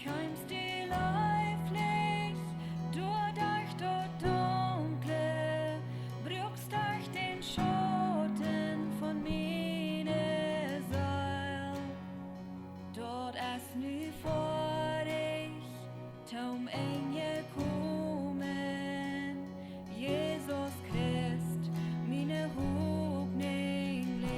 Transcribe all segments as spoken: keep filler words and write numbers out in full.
Kjeemst du leeflich doaderch daut Dunkle, bruchst derch dän Schauten von miene Seel. Daut es nu foadich, toom Enj jekomen, Jesus Christ, miene Hopninj läft.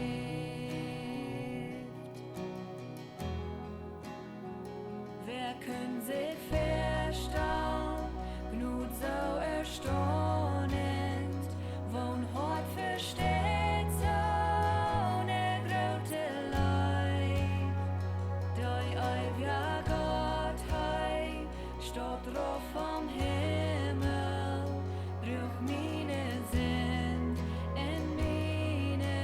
Wäa kunn sikj väastalen, Jnod soo erstaunent, woo een Hoat vesteit soone groote Leew. De eewja Gott, hee steit rauf vom Himmel, droag miene Sind un miene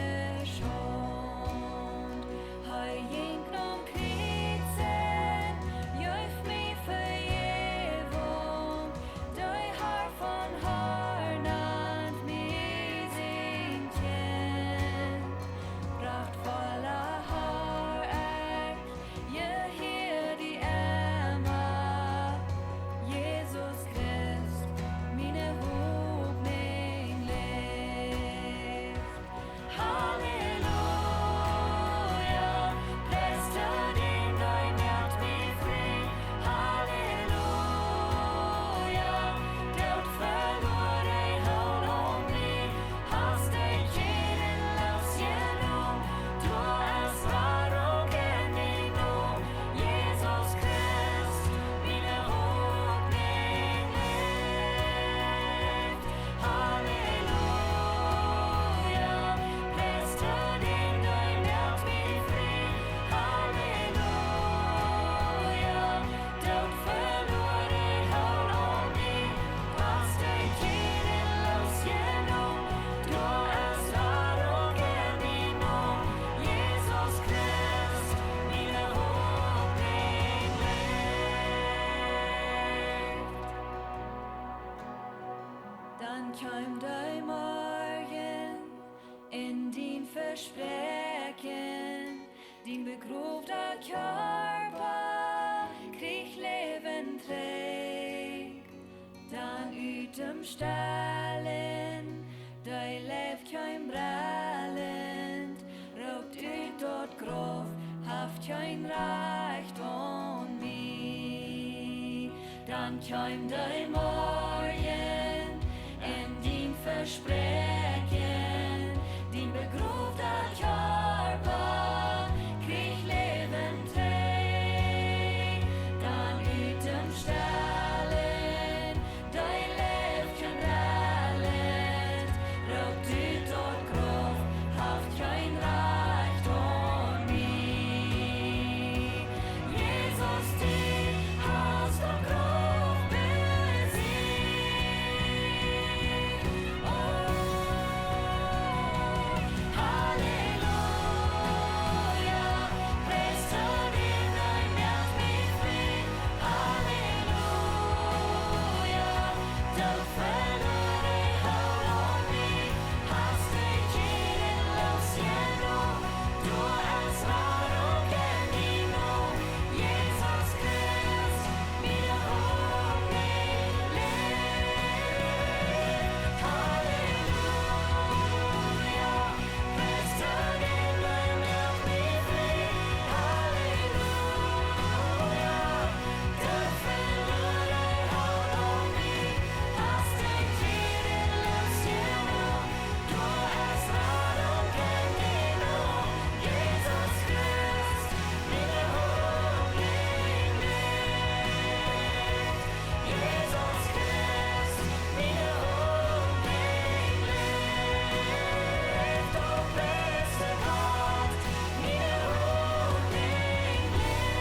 Schaunden. Hee jinkj nom Kjriez un jeef mie Vejäwunk. De Har von Har nand mie sien Kjint. Prachtvolla Har, ekj jehia die emma, Jesus Christ, miene Hopninj läft. Halleluja, priest to dän, dee moakt mie frie. Halleluja, Doot veloaren, hoolt aun mie. Hast de Kjäden loosjenomen, doa es Radunk en dien Nomen, Jesus Christ, miene Hopninj läft. Halleluja, priest to dän, dee moakt mie frie. Halleluja, Doot veloaren, hoolt aun mie. Hast de Kjäden loosjenomen, doa es Radunk en dien Nomen, Jesus Christ, miene Hopninj läft. Dan kjeem de Morjen un dien Vespräakjen, dien begrowda Kjarpa kjrieech Läwen trigj. Dan ut däm Stalen, dee Leew kjeem brellent, roopt ut daut Grauf: Haft kjeen Rajcht aun mie. Dan kjeem de Morjen un dien Vespräakjen, dien begrowda Kjarpa kjrieech Läwen trigj. Dan ut däm Stalen, dee Leew kjeem brellent, roopt ut daut Grauf: Haft kjeen Rajcht aun mie. Jesus, du hast daut Grauf besiegt. Oh, Halleluja, priest to dän, dee moakt mie frie. Halleluja, Doot veloaren, hoolt aun mie. Hast de Kjäden loosjenomen, doa es Radunk en dien Nomen, Jesus Christ, miene Hopninj läft. Halleluja, priest to dän, dee moakt mie frie. Halleluja, Doot veloaren, hoolt aun mie. Hast de Kjäden loosjenomen, doa es Radunk en dien Nomen, Jesus Christ, miene Hopninj läft. Jesus Christ, miene Hopninj läft. O beste Gott, miene Hopninj läft.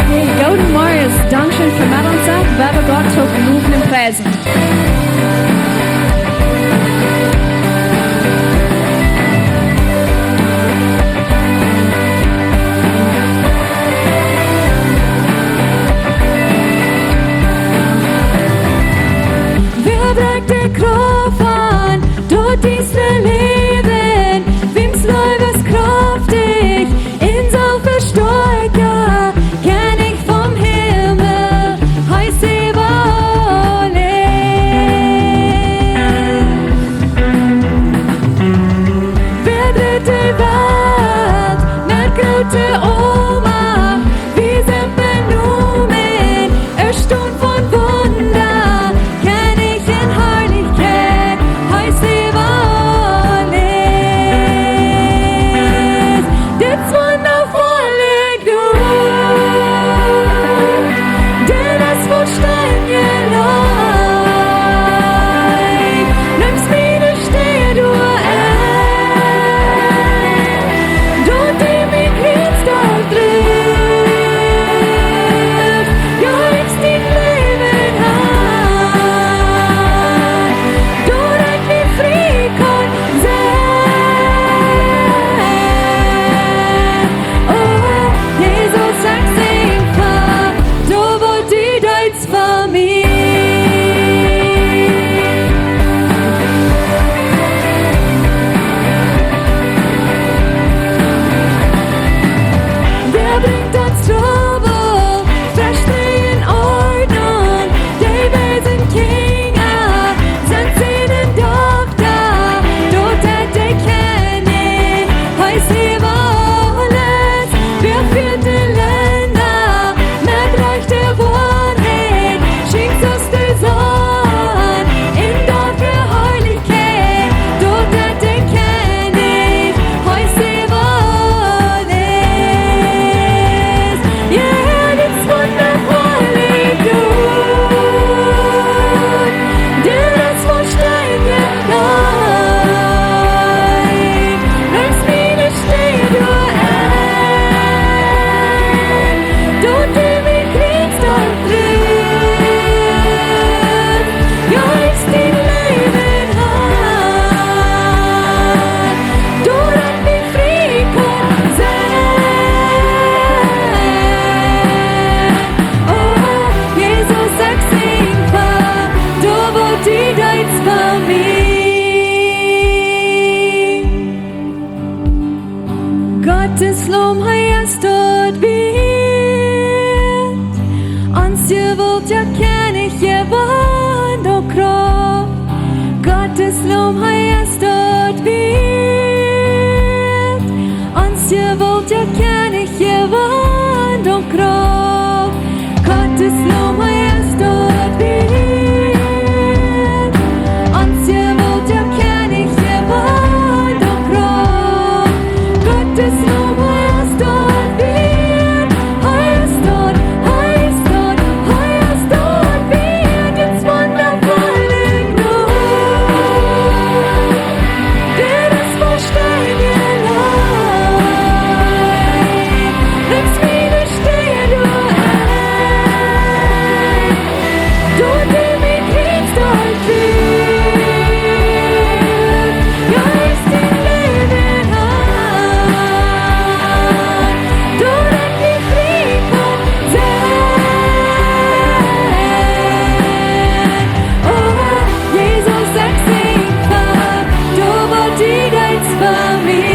Hey, gooden Morjes, dankscheen fa met ons sennen, wie haben Gott to lowen un priesen. Wäa brinjt de Lof, hee es daut wieet. Ons Heil, de Kjennich, jewann de Krauft. Gottes Lof, hee es daut wieet. Ons Heil, de Kjennich, jewann de Krauft. Gottes Lof, hee es daut wieet. Hee es daut, hee es daut, hee es daut wieet. It's wonderful. Oh, Jesus, ekj sing fa, du waut du deist fa mie.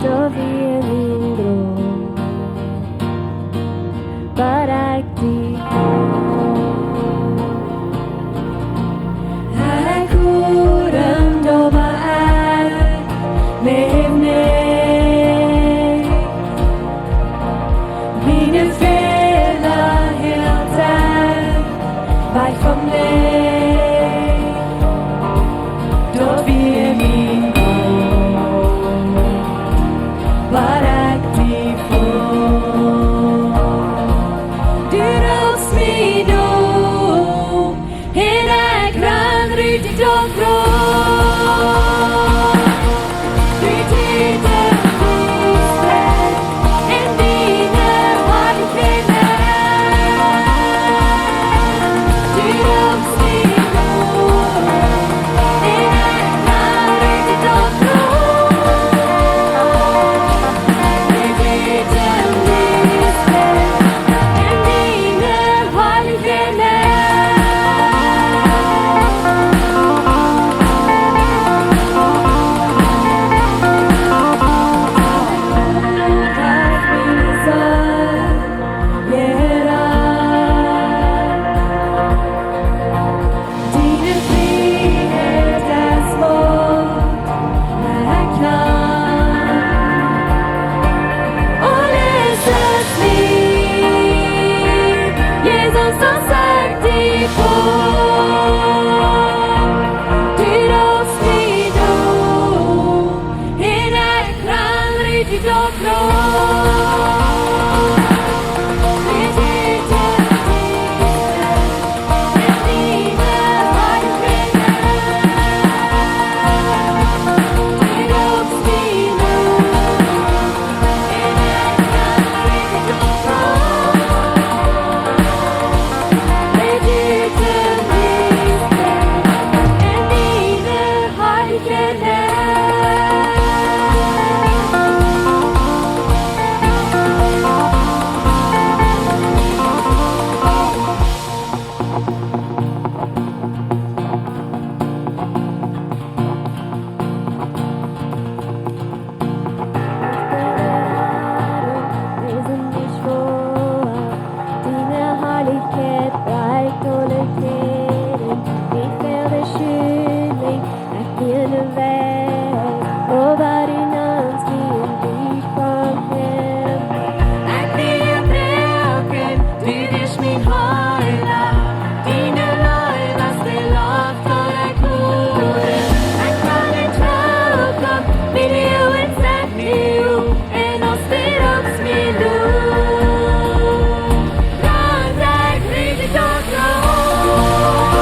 Daut wia mien Droom, waut ekj deed. Ekj hia, oba ekj läw nich. Miene Fäla hilt ekj wajch von mie. Daut wia mien Droom, waut ekj deed fa. Du roops mie doa, un ekj ran rut daut Graf. Du deist mie en diene Harlichkjeit. Du roops mie doa, un ekj ran rut daut Graf. Du deist mie en diene Harlichkjeit. Diene Frieheit es Macht, ekj kaun aules es mie. Jesus, daut sajcht die Wort. Du roops mie doa, un ekj ran rut daut Graf. Diene Harlichkjeit brakjt aule Kjäden, wie väl de Schult, ekj wia en de Welt, oba du nahmst mie un du brinjst mie han. Ekj wia jebroaken, du best mien Heela, diene Leew es de Loft, waut ekj hol. Ekj kaun nich trigj, miene Uagen sent nu, un aus du roops mie doa, ran ekj rut daut Graf.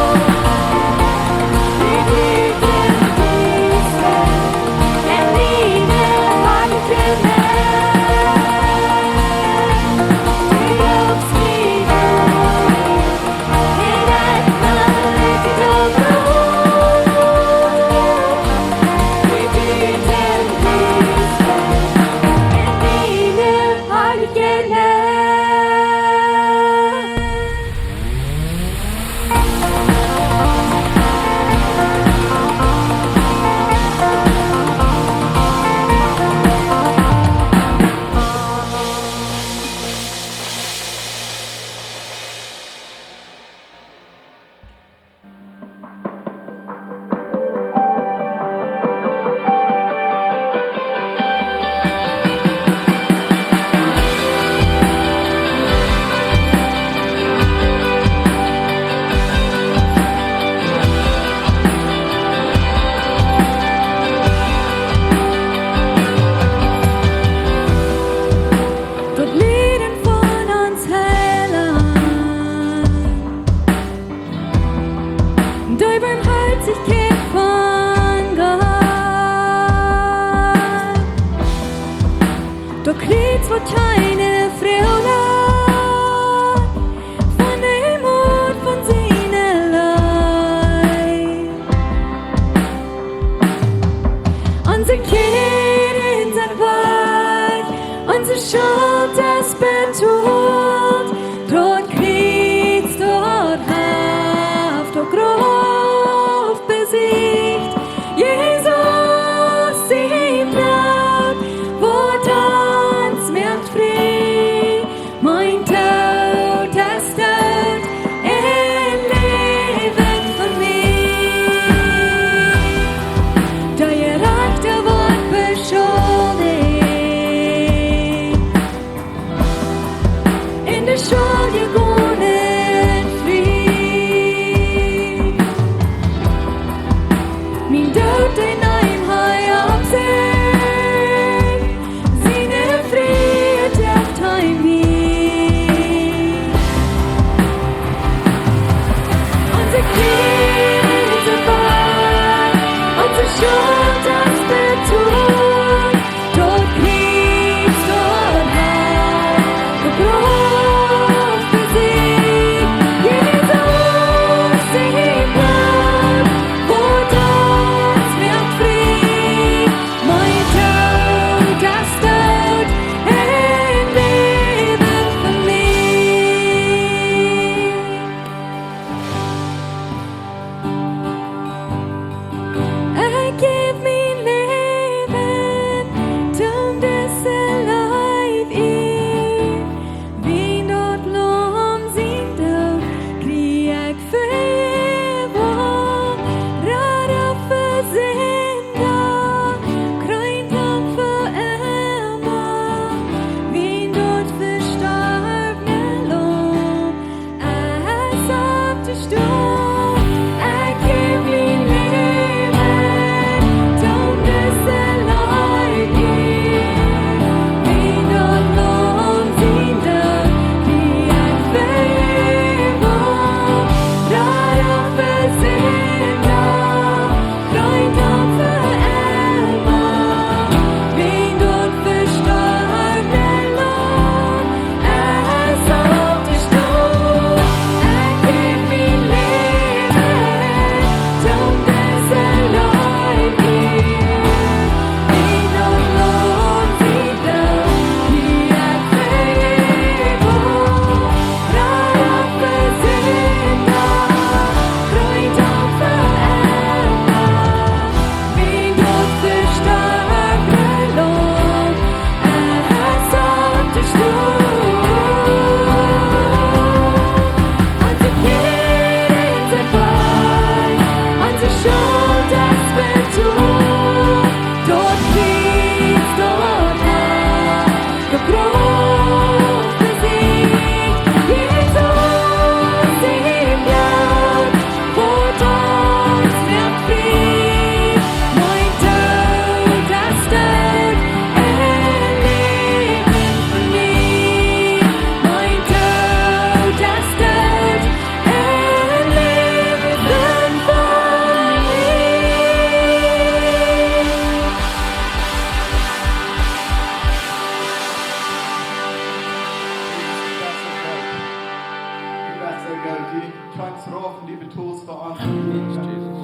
Du kjemst rauf un du betolst fa ons. Yes, Jesus.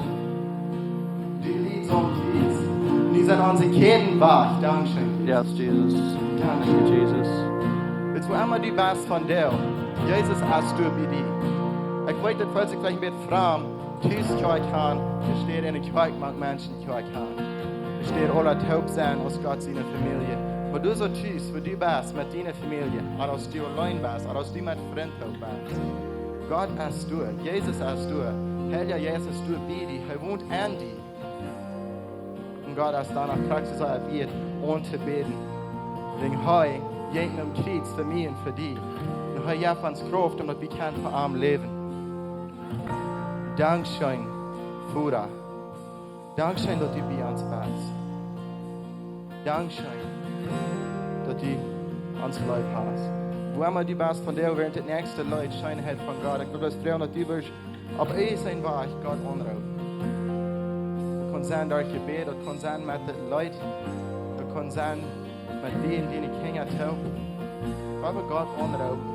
Du liedst ons, Jesus. Un du sitst aun de Kjäden wajch. Dankscheen. Yes, Jesus. Dankscheen, Jesus. Weetst, wua emma du best vondoag, Jesus es doa bie die. Ekj weet, daut feelt sikj veleicht een bät framd, tus Kjoakj han, to steit enne Kjoakj, mank Menschen Kjoakj han. Doa steit aula toop sennen aus Gott siene Famielje. Oba du soo tus, wua du best met diene Famielje, ooda aus du auleen best, ooda aus du met Frind toop best. Gott es doa, Jesus es doa, Heilja Jeist es doa bie die, hee wont enn die. Un Gott es doa noch krakjt soo sea bie die aun to bäden. Wäajen hee jinkj aum Kjriez fa mie un fa die. Un hee jeft ons Krauft, om daut wie kjennen fa am läwen. Dankscheen, Voda. Dankscheen, daut du bie ons best. Dankscheen, daut du ons leef hast. Wua emma du best vondoag, wäarent dit näakjste Leet, Scheenheit von Gott. Ekj well bloos froagen, daut du wurscht opp eenen Wajch Gott aunroopen. Daut kaun sennen derch Jebäd, daut kaun sennen met dit Leet, daut kaun sennen met die un diene Kjinja toop. Wua wie Gott aunroopen,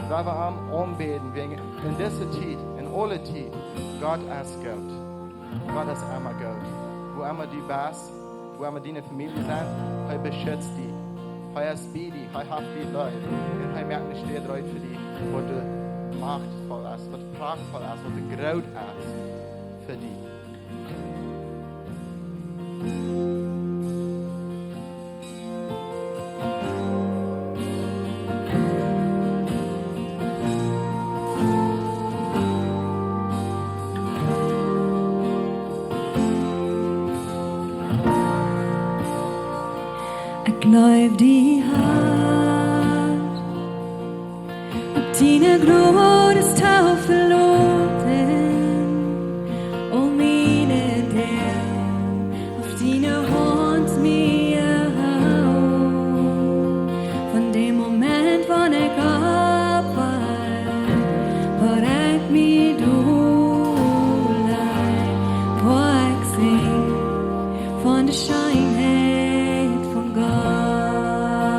wua wie am aunbäden, wäajen en dise Tiet, en aule Tiet, Gott es goot. Gott es emma goot. Wua emma du best, wua emma diene Famielje sent, hee beschitzt die. Hee es bie die, hee haft die leef. Un hee moakt eene Städ reed fa die, waut machtvoll es, waut prachtvoll es, waut groot es fa die. Ekj jleew die, Har, opp diene Jnod es to veloten, o miene Däa, opp diene Haunt mie hool. Von däm Moment, wan ekj oppwakj, bat ekj mie dol laj, woa ekj sinjen von de Scheenheit von Gott.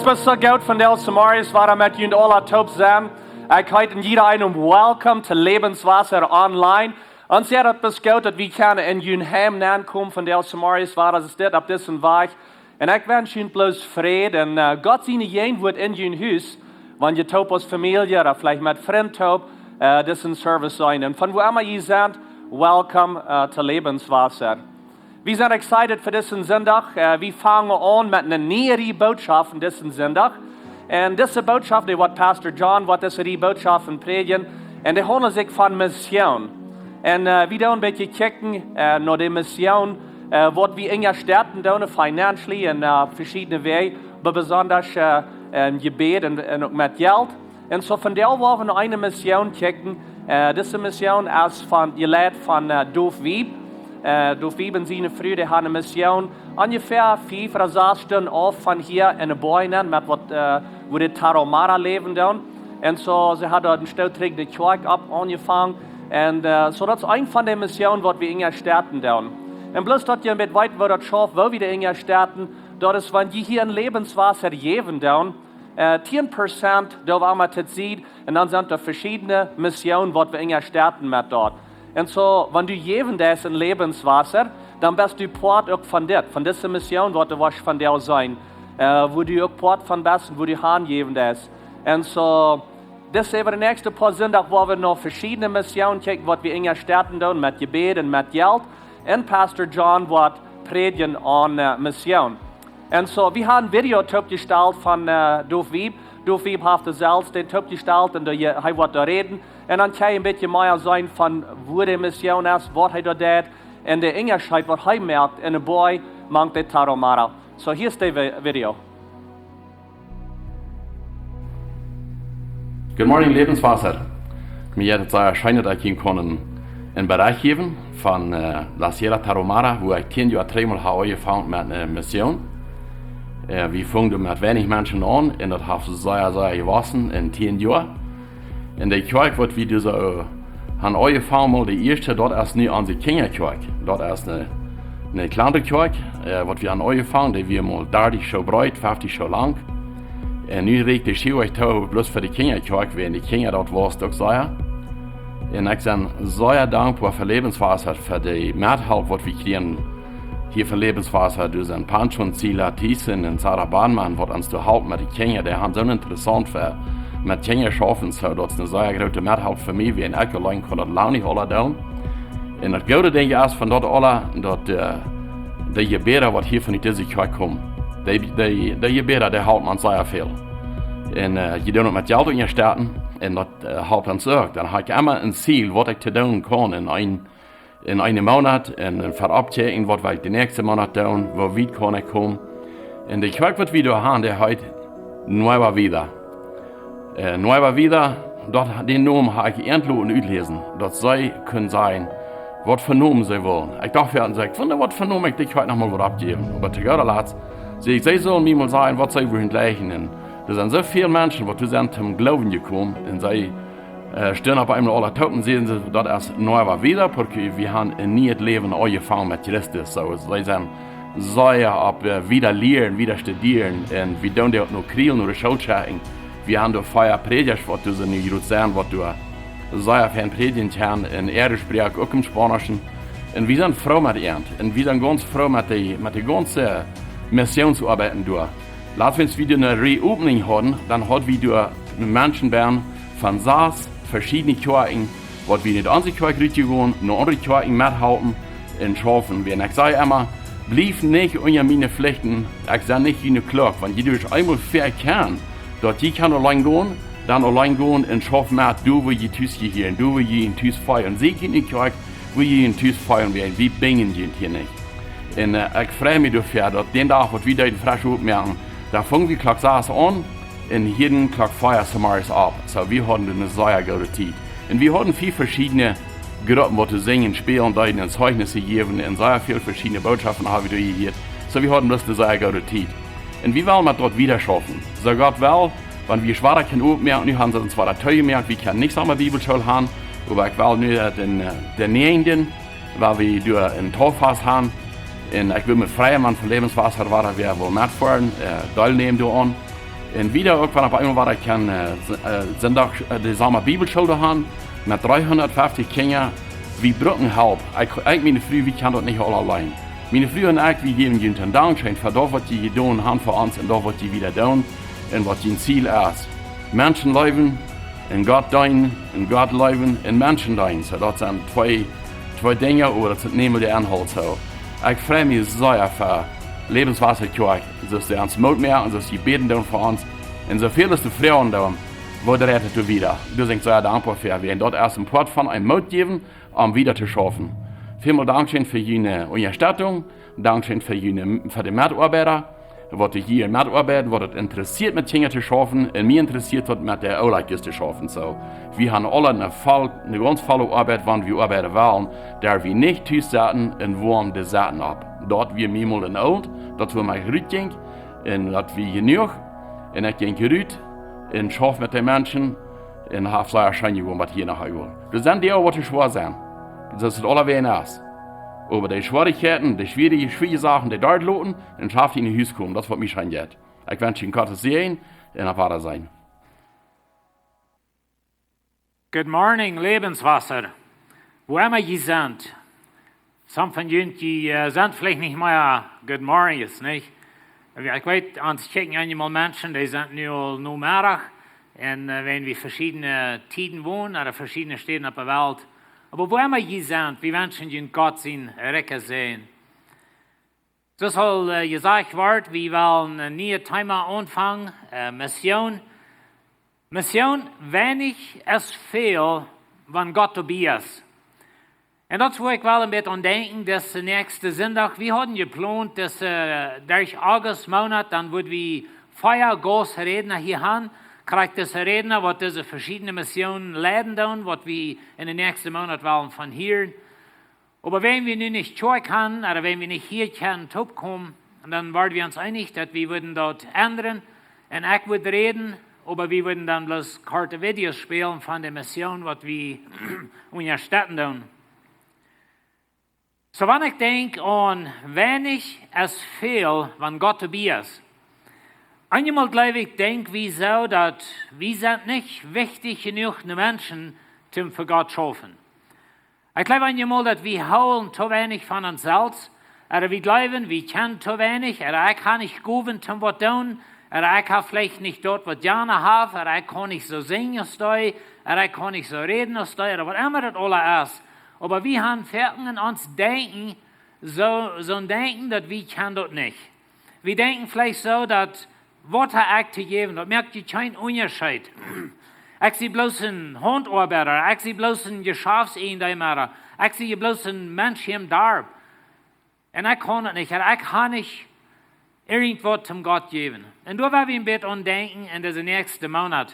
Best soo goot vondoag zemorjes wada met junt aula toop sennen. Ekj heet en jieda eenen welcome to Lebenswasser Online. Un see daut best goot daut wie kjennen en jun Heim nenkomen vondoag zemorjes wada, es dit opp disen Wajch. Un ekj wensch junt bloos Fräd un, äh, Gott siene Jäajenwoat en jun Hus, wan jie toop aus Famielje ooda veleicht met Frind toop, äh, disen Service seenen. Un von wua emma jie sent, welcome, äh, to Lebenswasser. Wie sent excited fa disen Sindach. Äh, wie fangen aun met eene niee Rieej Bootschoften disen Sindach. Un dise Bootschoften, dee woat Pastor John, woat dise Rieej Bootschoften prädjen. Un dee haundelt sikj von Mission. Un, äh, wie doonen een bät kjikjen, äh, no de Mission, äh, waut wie unjastetten doonen, financially un, äh, veschiedne Wäaj, oba besonda, äh, em Jebäd un, un uk met Jelt. Un soo vondoag woa wie no eene Mission kjikjen. Äh, dise Mission es von, jeleit von, äh, Dov Wiebe. Äh, Dov Wiebe un siene Fru, dee haben eene Mission onjefäa fief ooda sas Stunden auf von hia en de Boajen, met waut, äh, wua de Tarahumara läwen doonen. Un soo, see haben doa een Stoot trigj de Kjoakj opp aunjefongen. Un, äh, soo daut es eene von de Missionen waut wie unjastetten doonen. Un bloos daut jie een bät weeten, woo daut schauft, woo wie dee unjastetten, daut es, wan jie hia en Lebenswasser jäwen doonen, äh, tieen Prozent doo wie emma tosied, un dan sent doa veschiedne Missionen waut wie unjastetten met doa. Un soo, wan du jäwen deist en Lebenswasser, dan best du Poat uk von dit, von dise Mission waut du woascht vondoag seenen, äh, wua du uk Poat von best un wua du hanjäwen deist. Un soo, dis äwa de näakjste poa Sindach woa wie no veschiedne Missionen kjikjen, waut wie unjastetten doonen met Jebäd un met Jelt. Un Pastor John woat prädjen aun, äh, Mission. Un soo, wie haben een Video toopjestalt von, äh, Dov Wiebe. Dov Wiebe haft daut selfst dän toopjestalt un doa je-, hee woat doa räden. Un dan kjenn jie een bät mea seenen von wua de Mission es, waut hee doa deit un de Unjascheet waut hee moakt en de Boaj mank de Tarahumara. Soo, hia es de Vi-, Video. Good morning, Lebenswasser. Mie jeit et sea scheen, daut ekj junt kaun een, een Berecht jäwen von, äh, La Sierra Tarahumara, wua ekj tieen Joa trigj mol hab aunjefongen met eene Mission. Äh, wie fungen doa met weinich Menschen aun un daut haft sea, sea jewossen en tieen Joa. Un de Kjoakj, waut wie doa soo haben aunjefongen, mol de ieeschte, daut es nu onse Kjinjakjoakj. Daut es eene, eene kjlande Kjoakj, äh, waut wie haben aunjefongen, dee wia mol dartich Schoo breet, feftich Schoo lang. Un nu rieekjt de Schiew too, bloos fa de Kjinjakjoakj, wäajen de Kjinja daut woasst uk sea. Un ekj sie sea dankboa fa Lebenswasser, fa de Methelp, waut wie kjrieen hia von Lebenswasser, doa sent Pancho un Sila Thiessen un Sarah Bahnmann, waut ons doa halpen met de Kjinja. Dee haben soo interessaunt fa, met Kjinja schaufen, soo daut es eene sea groote Methelp fa mie, wiels ekj auleen kaun daut lang nich aula doonen. Un daut goode Dinkj es von daut aula, daut, äh, de Jebäda, waut hia von dise Kjoakj komen, dee, dee, de Jebäda, dee halpen ons sea väl. Un, äh, jie doonen uk met Jelt unjastetten, un daut, äh, halpt ons uk. Dan hab ekj emma een Ziel, waut ekj to doonen kaun en een en eenen Moonat un, un veroptjäakjnen, waut well ekj dän näakjsten Moonat doonen, woo wiet kaun ekj komen. Un de Kjoakj, waut wie doa haben, dee heet Nueva Vida. Äh, Nueva Vida, daut, dän Nomen hab ekj ieescht loten utläsen, daut see kunnen sajen, waut fa Nomen see wullen. Ekj docht, jo, un see, ekj wunda, waut fa Nomen ekj de Kjoakj noch mol wudd oppjäwen. Oba to gooda Latst, see, see sullen mie mol sajen, waut see wudden jleichen. Un doa sent soo väl Menschen, waut doa sent toom Gloowen jekomen, un see äh, stunden opp eemol aula toop un säden see, daut es Nueva Vida, porque wie haben een nieet Läwen aunjefongen met Christus. Soo, see sent sea opp, äh, wieda lieren, wieda studieren, un wie doonen dee uk no Kriel, no de School schekjen. Wie haben doa vea Prädjasch, waut doa nu jrod sent, waut doa sea fein prädjen kjennen, en äare Sproak uk, em Spaunischen. Un wie sent froo met an. Un wie sent gaunz froo met de, met de gaunze Missionsoabeit doa. Latst, wan wie doa eene Reopening hauden, dan haud wie doa Menschen bie von sas veschiedne Kjoakjen, waut wie ut onse Kjoakj rutjegonen, no aundre Kjoakjen methalpen un schaufen. Un ekj saj emma, bliewt nich unja miene Flichten, ekj sie nich june Kloak, wan jie doa eemol vekjennen, daut jie kjennen auleen gonen, dan auleen gonen un schauft met, doa wua jie tus jehieren, doa wua jie junt tus feelen. See june Kjoakj, wua jie junt tus feelen, wie, wie binjen junt hia nich. Un, äh, ekj frei mie doafäa, daut dän Dach, waut wie deeden fresch oppmoaken, doa fungen wie Klock sas aun un hielden Klock vea zemorjes opp. Soo, wie hauden eene sea goode Tiet. Un wie hauden vea veschiedne Gruppen, waut doa sinjen, spälen deeden un Zeichnisse jäwen un sea väl veschiedne Bootschoften haben wie doa jehieet. Soo, wie hauden bloos eene sea goode Tiet. Un wie wellen met daut wieda schaufen. Soo Gott well, wan wie wada kjennen oppmoaken, nu haben see ons wada toojemoakt, wie kjennen nich soo eene Bibelschool haben, oba ekj well nu, äh, dän, äh, dän näajenden, wiels wie doa een Tauffast haben. Un ekj wudd mie freien, wan von Lebenswasser wada wäa wull metfoaren, äh, deelnämen doaraun. Un wieda uk, wan opp eemol wada kaun, äh, S-, äh, Sindach, äh, de Somma Bibelschool haben, met dreehundatfeftich Kjinja, wie brucken Help. Ekj, ekj, miene Fru, wie kjennen daut nich aula auleen. Miene Fru un ekj, wie jäwen junt een Dankscheen fa daut, waut jie jedonen haben fa ons un daut, waut jie wieda doonen un waut jun Ziel es. Menschen leewen un Gott deenen un Gott leewen un Menschen deenen. Soo, daut sent twee, twee Dinja, oba daut sent niemols de Enhoolt. Soo, ekj frei mie sea fa Lebenswasser Kjoakj, soo aus dee ons Moot moaken, soo aus dee bäden doonen fa ons. Un soo väl aus dee froagen doonen, woo deit daut wieda? Doa sie ekj sea dankboa fa, wiels daut es een Poat von een Moot jäwen, om wieda to schaufen. Välmol Dankscheen fa june Unjastettunk, Dankscheen fa june, fa de Metoabeida, waut doa hia metoabeiden, waut daut interessieet met Kjinja to schaufen, un mie interessieet daut met de Ooltkjes to schaufen. Soo, wie haben aula eene voll, eene gaunz volle Oabeit, wan wie oabeiden wellen, doa wie nich tus sitten un woamen de Sachen opp. Daut wia mie mol een Oolt, daut wia mie rutjinkj, un daut wia jenuach, un ekj jinkj rut, un schauf met de Menschen, un hab sea scheen jewoont, waut hia noch jewoont. Doa sent dee uk, waut schwoa sent. Daut es daut aulawäajen es. Oba de Schwierichkjeiten, de schwierije, schwierije Sachen, dee doa loten, un schaft en Hus komen, daut es waut mie scheen jeit. Ekj wensch junt Gott sienen Säajen un opp Wadaseenen. Good morning, Lebenswasser. Wua emma jie sent. Some von junt, jie, äh, sent veleicht nich mea good morning, es nich? Wie, ekj weet, ons kjikjen eenjemol Menschen, dee sent nu aul Nomeddach. Un, äh, wan wie veschiedne Tieden wonen, ooda veschiedne Städen opp de Welt. Oba wua emma jie sent, wie wenschen junt Gott sienen rikjen Säajen. Soo aus aul, äh, jesajcht wort, wie wellen een nieet Thema aunfangen, äh, Mission. Mission, weinich es väl, wan Gott doabie es. Un daut es, wua ekj wel een bät aun denkj, daut de näakjste Sindach, wie hauden jeplont, daut, äh, derch August Moonat, dan wudden wie vea Gausträdna hia han, krakjt dise Rädna, waut dise veschiedne Missionen leiden doonen, waut wie en de näakjste Moonat wellen von hieren. Oba wan wie nu nich Kjoakj han, ooda wan wie nich hia kjennen toopkomen, dan worden wie ons eenich, daut wie wudden daut endren. Un ekj wudd räden, oba wie wudden dan bloos korte Videos spälen von de Mission, waut wie unjastetten doonen. Soo, wan ekj denkj aun weinich es väl, wan Gott doabie es. Eenjemol jleew ekj, denkj wie soo, daut wie sent nich wichtich jenuach no Menschen, om fa Gott schaufen. Ekj jleew eenjemol, daut wie hoolen too weinich von ons selfst, ooda wie jleewen, wie kjennen too weinich, ooda ekj hab nich Gowen toom waut doonen, ooda ekj hab veleicht nich daut, waut jana haft, ooda ekj kaun nich soo sinjen aus dee, ooda ekj kaun nich soo räden aus dee, ooda waut emma daut aula es. Oba wie han foaken en ons Denkjen, soo, soon Denkjen, daut wie kjennen daut nich. Wie denkjen veleicht soo, daut waut hab ekj to jäwen, daut moakt je kjeen Unjascheet. Ekj sie bloos een Hauntoabeida, ekj sie bloos een Jeschaftseendeema, ekj sie bloos een Mensch hia em Darp. Un ekj kaun daut nich, un ekj hab nich irjentwaut toom Gott jäwen. Un doa woa wie een bät aun denkjen en dise näakjste Moonat.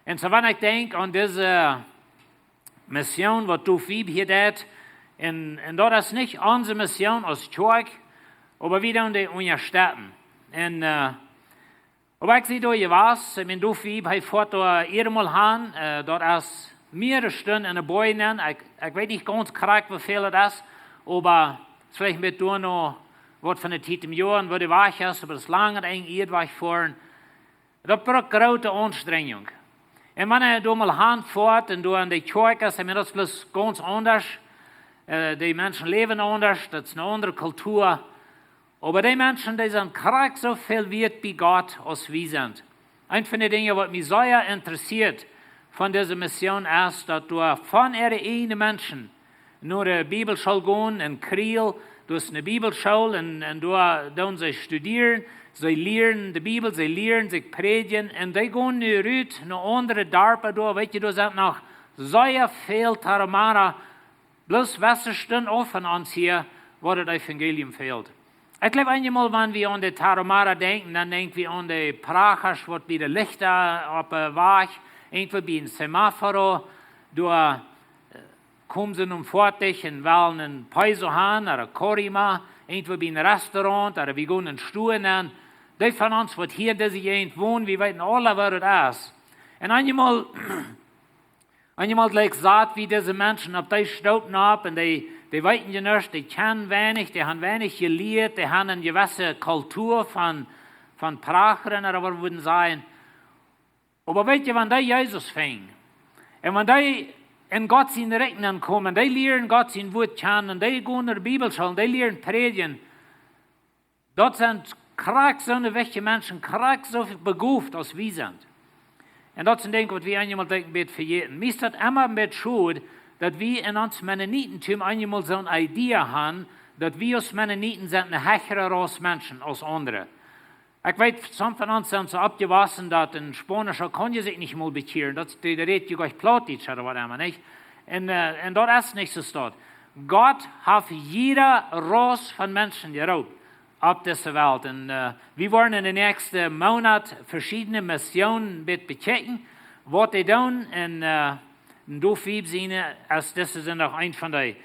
Un soo, wan ekj denkj aun dise Mission, waut Duf Wieb hia deit. Un, un daut es nich onse Mission aus Kjoakj, oba wie doonen dee unjastetten. Un, äh, oba ekj sie doa jewast, ekj meen, Duf Wieb, hee foat doa jieda Mol han, äh, daut es mea Stunden en de Boajen, ekj, ekj weet nich gaunz krakjt, woo väl daut es, oba veleicht met doa noch waut von de Tiet em Joa, woo de Wajch es, oba daut es lang un eng Ieedwajch foaren. Daut brukt groote Aunstrenjunk. Un wan eena doa mol han foat un doa en de Kjoakj es, ekj meen, daut es bloos gaunz aundasch. Äh, dee Menschen läwen aundasch, daut es eene aundre Kultua. Oba dee Menschen, dee sent krakjt soo väl wieet bie Gott aus wie sent. Eent von de Dinja, waut mie sea interessieet von dise Mission, es, daut doa von äare ieejne Menschen no de Bibelschool gonen en Kriel, daut es eene Bibelschool, un, un doa doonen see studieren, see lieren de Bibel, see lieren sikj prädjen, un dee gonen nu rut no aundre Darpa doa, weet jie, doa sent noch sea väl Tarahumara, bloos weinje Stunden auf von ons hia, wua daut Evangelium fält. Ekj jleew, eenjemol, wan wie aun de Tarahumara denkjen, dan denkj wie aun de Prachasch, waut bie de Lichta opp de Wajch, irjentwua bie een Semaforo, doa, äh, komen see nu foadich un wellen een Peiso han, ooda een Corima, irjentwua bie een Restaurant, ooda wie gonen en Stua nenn. Dee von ons, waut hia en dise Jäajent wonen, wie weeten aula, woo daut es. Un eenjemol, eenjemol jlikj sat wie dise Menschen opp dee Stoop nopp, un dee, dee weeten je nuscht, dee kjennen weinich, dee han weinich jelieet, dee han eene jewesse Kultua von, von prachren, ooda waut wie wudden sajen. Oba weet jie, wan dee Jesus finjen, un wan dee en Gott sien Rikj nenkomen, dee lieren Gott sien Wuat kjanen, dee gonen no de Bibelschool, dee lieren prädjen, daut sent krakjt soone wichtje Menschen, krakjt soo begooft aus wie sent. Un daut es een Dinkj, waut wie eenjemol, denkj ekj, een bät vejäten. Mie es daut emma een bät schod, daut wie en ons Mennonitentum eenjemol soon Idee han, daut wie aus Mennoniten sent eene hechre Rauss Menschen aus aundre. Ekj weet, some von ons sent soo oppjewossen, daut een Spaunischa kaun je sikj nich mol bekjieren. Daut, dee, dee rät je jlikj Plautdietsch ooda waut emma, nich? Un, äh, un daut es nich soo, daut Gott haft jiede Rauss von Menschen jeroopt opp dise Welt. Un, äh, wie woaren en de näakjste Moonat veschiedne Missionen een bät bekjikjen, waut dee doonen. Un, äh, un doa fief siene, aus dise sent noch een von dee.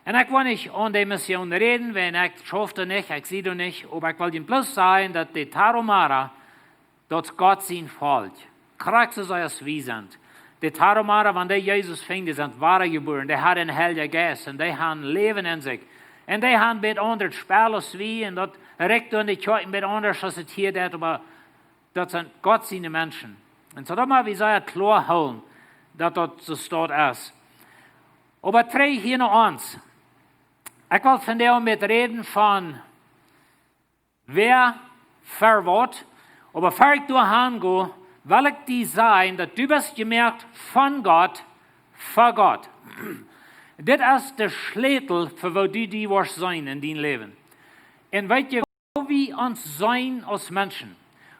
Un ekj well nich aun dee Mission räden, wiels ekj schauf doa nich, ekj sie doa nich, oba ekj well junt bloos sajen, daut de Tarahumara, daut es Gott sien Volkj, krakjt soo aus wie sent. De Tarahumara, wan dee Jesus finjen, dee sent wadajebuaren, dee han een Heiljen Jeist un dee han Läwen en sikj. Un dee han een bät aundret Spell aus wie, un daut rikjt doa en de Kjoakj een bät aundasch aus et hia deit, oba daut sent Gott siene Menschen. Un soo daut mott wie sea kloa hoolen, daut daut soo staut es. Oba trigj hia no ons. Ekj well vondoag met räden von wäa fa waut, oba ea ekj doa han go, well ekj die sajen, daut du best jemoakt von Gott, fa Gott. Dit es de Schlätel fa woo du die woascht seenen en dien Läwen. Un weet jie, woo wie ons seenen aus Menschen,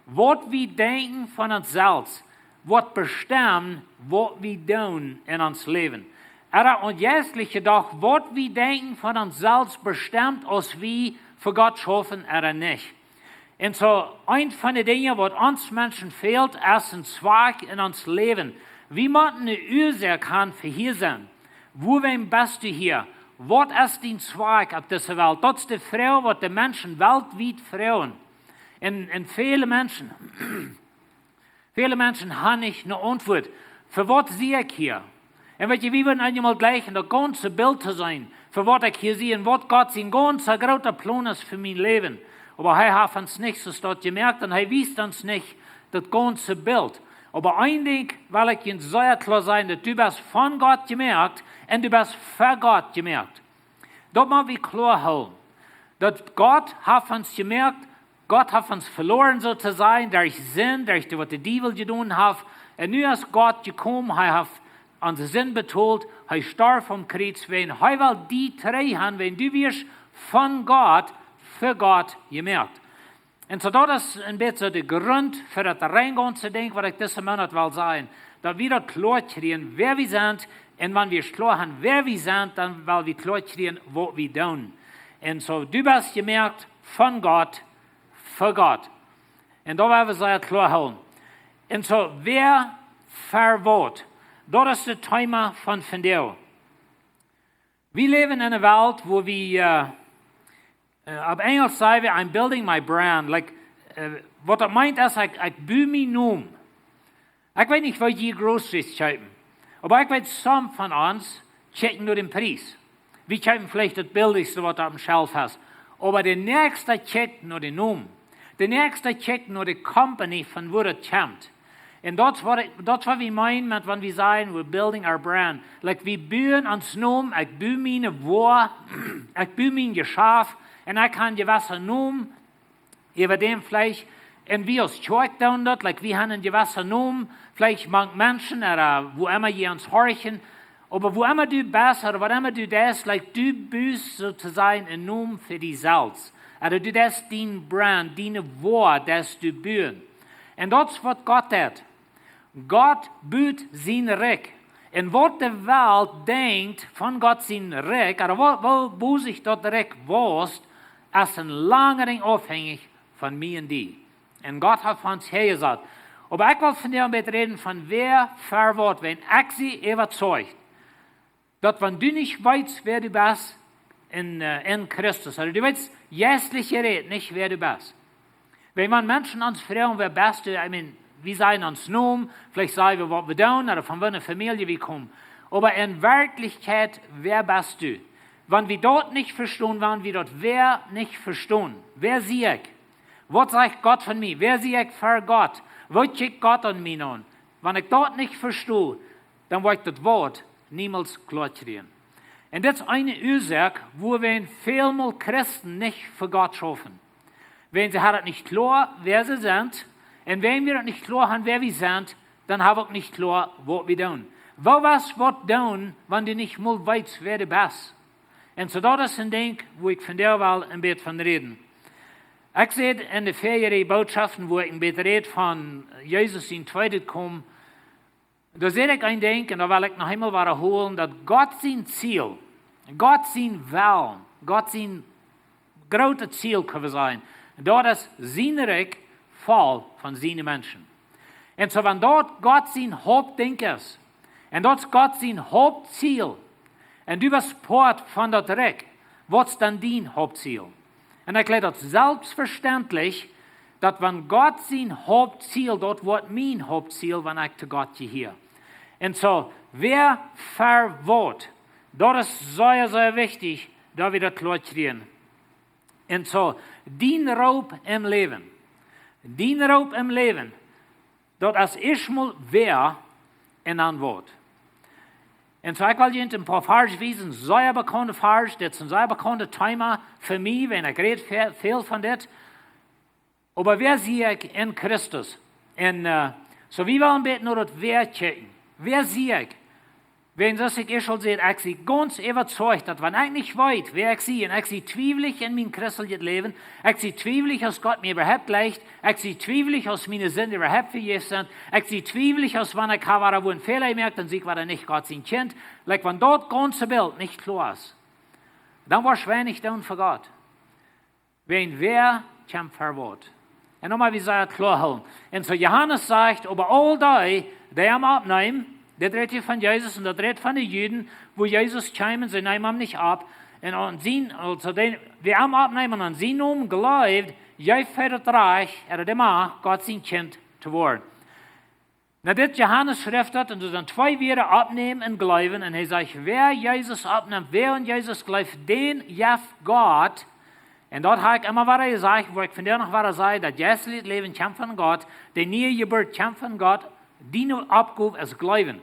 waut wie denkjen von ons selfst, woat bestemmen, waut wie doonen en ons Läwen. Ooda aun jeistlich jedocht, waut wie denkjen von ons selfst bestemmt, aus wie fa Gott schaufen ooda nich. Un soo, eent von de Dinja, waut ons Menschen fält, es een Zweck en ons Läwen. Wie motten eene Uasoak han fa hia sennen. Wuarom best du hia? Waut es dien Zweck opp dise Welt? Daut es de Froag, waut de Menschen weltwiet froagen. Un, un väle Menschen, väle Menschen han nich eene Auntwuat. Fa waut sie ekj hia? Un weet jie, wie wudden eenjemol jlikjen, daut gaunze Bilt to seenen, fa waut ekj hia sie un waut Gott sien gaunza groota Plon es fa mien Läwen. Oba hee haft ons nich soo staut jemoakt un hee wiest ons nich daut gaunze Bilt. Oba een Dinkj well ekj junt sea kloa sajen, daut du best von Gott jemoakt un du best fa Gott jemoakt. Daut mott wie kloa hoolen. Daut Gott haft ons jemoakt, Gott haft ons veloaren, soo to sajen, derch Sind, derch waut de Diewel jedonen haft. Un nu es Gott jekomen, hee haft onse Sind betolt, hee storf aum Kjriez, wiels hee well die trigj han, wiels du wieescht von Gott, fa Gott jemoakt. Un soo daut es een bät soo de Grunt fa daut rein gaunze Dinkj, waut ekj dise Moonat well sajen, daut wie daut kloa kjrieen, wäa wie sent, un wan wie kloa han, wäa wie sent, dan well wie kloa kjrieen, waut wie doonen. Un soo, du best jemoakt von Gott, fa Gott. Un daut well wie sea kloa hoolen. Un soo, wäa fa waut, daut es daut Thema von vondoag. Wie läwen en eene Welt, wua wie, äh, äh, opp Enjlisch saj wie, "I'm building my brand." Like, äh, waut daut meent es, ekj, ekj bu mienen Nomen. Ekj weet nich, woo jie groceries kjeepen, oba ekj weet, some von ons kjikjen no dän Pries. Wie kjeepen veleicht daut billichste, waut opp dän Shelf es. Oba de näakjsta kjikjt no dän Nomen. De näakjsta kjikjt no de company, von wua daut kjemt. Un daut es waut ekj, daut es waut wie meenen met, wan wie sajen, "We're building our brand." Like, wie buen ons Nomen, ekj bu miene Woa, ekj bu mien Jeschaft, un ekj ha eenen jewessen Nomen äwa däm veleicht. Un wie aus Kjoakj doonen daut, like, wie han eenen jewessen Nomen, veleicht mank Menschen, ooda wua emma jie ons horchen, oba wua emma du best, ooda waut emma du deist, like, du bust soo to sajen eenen Nomen fa die selfst. Ooda du deist diene brand, diene Woa, deist du buen. Un daut es waut Gott deit. Gott but sien Rikj. Un waut de Welt denkjt von Gott sien Rikj, ooda woo, woo, woo sikj daut Rikj waust, es een langen Enj aufhenjich von mie un die. Un Gott haft ons häajesat. Oba ekj well vondoag een bät räden von wäa fa waut, wiels ekj sie äwazeicht, daut wan du nich weetst, wäa du best en, äh, en Christus, ooda du weetst jeistlich jerät nich, wäa du best. Wiels wan Menschen ons froagen, "Wäa best du?" I mean, wie sajen ons Nomen, veleicht sajen wie, waut wie doonen, ooda von waut eene Famielje wie komen. Oba en Werkjlichkjeit, wäa best du? Wan wie daut nich vestonen, wan wie daut wäa nich vestonen, wäa sie ekj? Waut sajcht Gott von mie? Wäa sie ekj ver Gott? Waut kjikjt Gott aun mie aun? Wan ekj daut nich vesto, dan woa ekj daut Wuat niemols kloa kjrieen. Un dit es eene Uasoak, wuarom väl mol Christen nich fa Gott schaufen. Wan see haben daut nich kloa, wäa see sent, un wan wie daut nich kloa haben, wäa wie sent, dan haben wie uk nich kloa, waut wie doonen. Woo woascht waut doonen, wan du nich mol weetst, wäa du best? Un soo daut es een Dinkj, wua ekj vondoag well een bät von räden. Ekj säd en de väaje Bootschoften, wua ekj een bät räd von Jesus sien tweedet Komen, doa säd ekj een Dinkj, un daut well ekj noch eemol wadaholen, daut Gott sien Ziel, Gott sien Wellen, Gott sien grootet Ziel, kjenn wie sajen, daut es sien Rikj voll von siene Menschen. Un soo, wan daut Gott sien Hauptdinkj es, un daut es Gott sien Hauptziel, un du best Poat von daut Rikj, waut es dan dien Hauptziel? Un ekj jleew daut selfstvestendlich, daut wan Gott sien Hauptziel, daut woat mien Hauptziel, wan ekj to Gott jehia. Un soo, wäa ver waut, daut es sea, sea wichtich, daut wie daut kloa kjrieen. Un soo, dien Roop em Läwen. Dien Roop em Läwen. Daut es ieescht mol wäa un dan waut. Un soo, ekj well junt een poa Varsch wiesen, sea bekaunde Varsch, dit es een sea bekaundet Thema fa mie, wan ekj räd ve-, väl von dit. Oba wäa sie ekj en Christus? Un, äh, soo, wie wellen een bät no daut Wäa kjikjen. Wäa sie ekj? Wan, soo aus ekj ieescht aul säd, ekj sie gaunz äwazeicht, daut wan ekj nich weet, wäa ekj sie, un ekj sie twiewlich en mien christeljet Läwen, ekj sie twiewlich, aus Gott mie äwahaupt jlikjt, ekj sie twiewlich, aus miene Sinden äwahaupt vejäft sent, ekj sie twiewlich, aus wan ekj hab wada wua een Fäla jemoakt, dan sie ekj wada nich Gott sien Kjint. Like, wan daut gaunze Bilt nich kloa es, dan woascht weinich doonen fa Gott. Wan wäa kjemt ver waut. Un nochmol, wie sellen daut kloa hoolen. Un soo Johanes sajcht, äwa aul dee, dee am oppneemen, dit rät hia von Jesus un daut rät von de Juden, wua Jesus kjeem un see neemen am nich opp. Un aun sien, aulsoo dee, dee am oppneemen un aun sienen Nomen jleewen, jeef hee daut Rajcht, ooda de Macht, Gott sien Kjint to woaren. Nu, dit Johanes schrift daut, un doa sent twee Wieed: oppneemen un jleewen. Un hee sajcht, wäa Jesus oppnemt, wäa aun Jesus jleeft, dän jeft Gott. Un daut hab ekj emma wada jesajcht, woa ekj vondoag noch wada sajen, daut jeisteljet Läwen kjemt von Gott, de niee Jeburt kjemt von Gott, diene Oppgow es jleewen.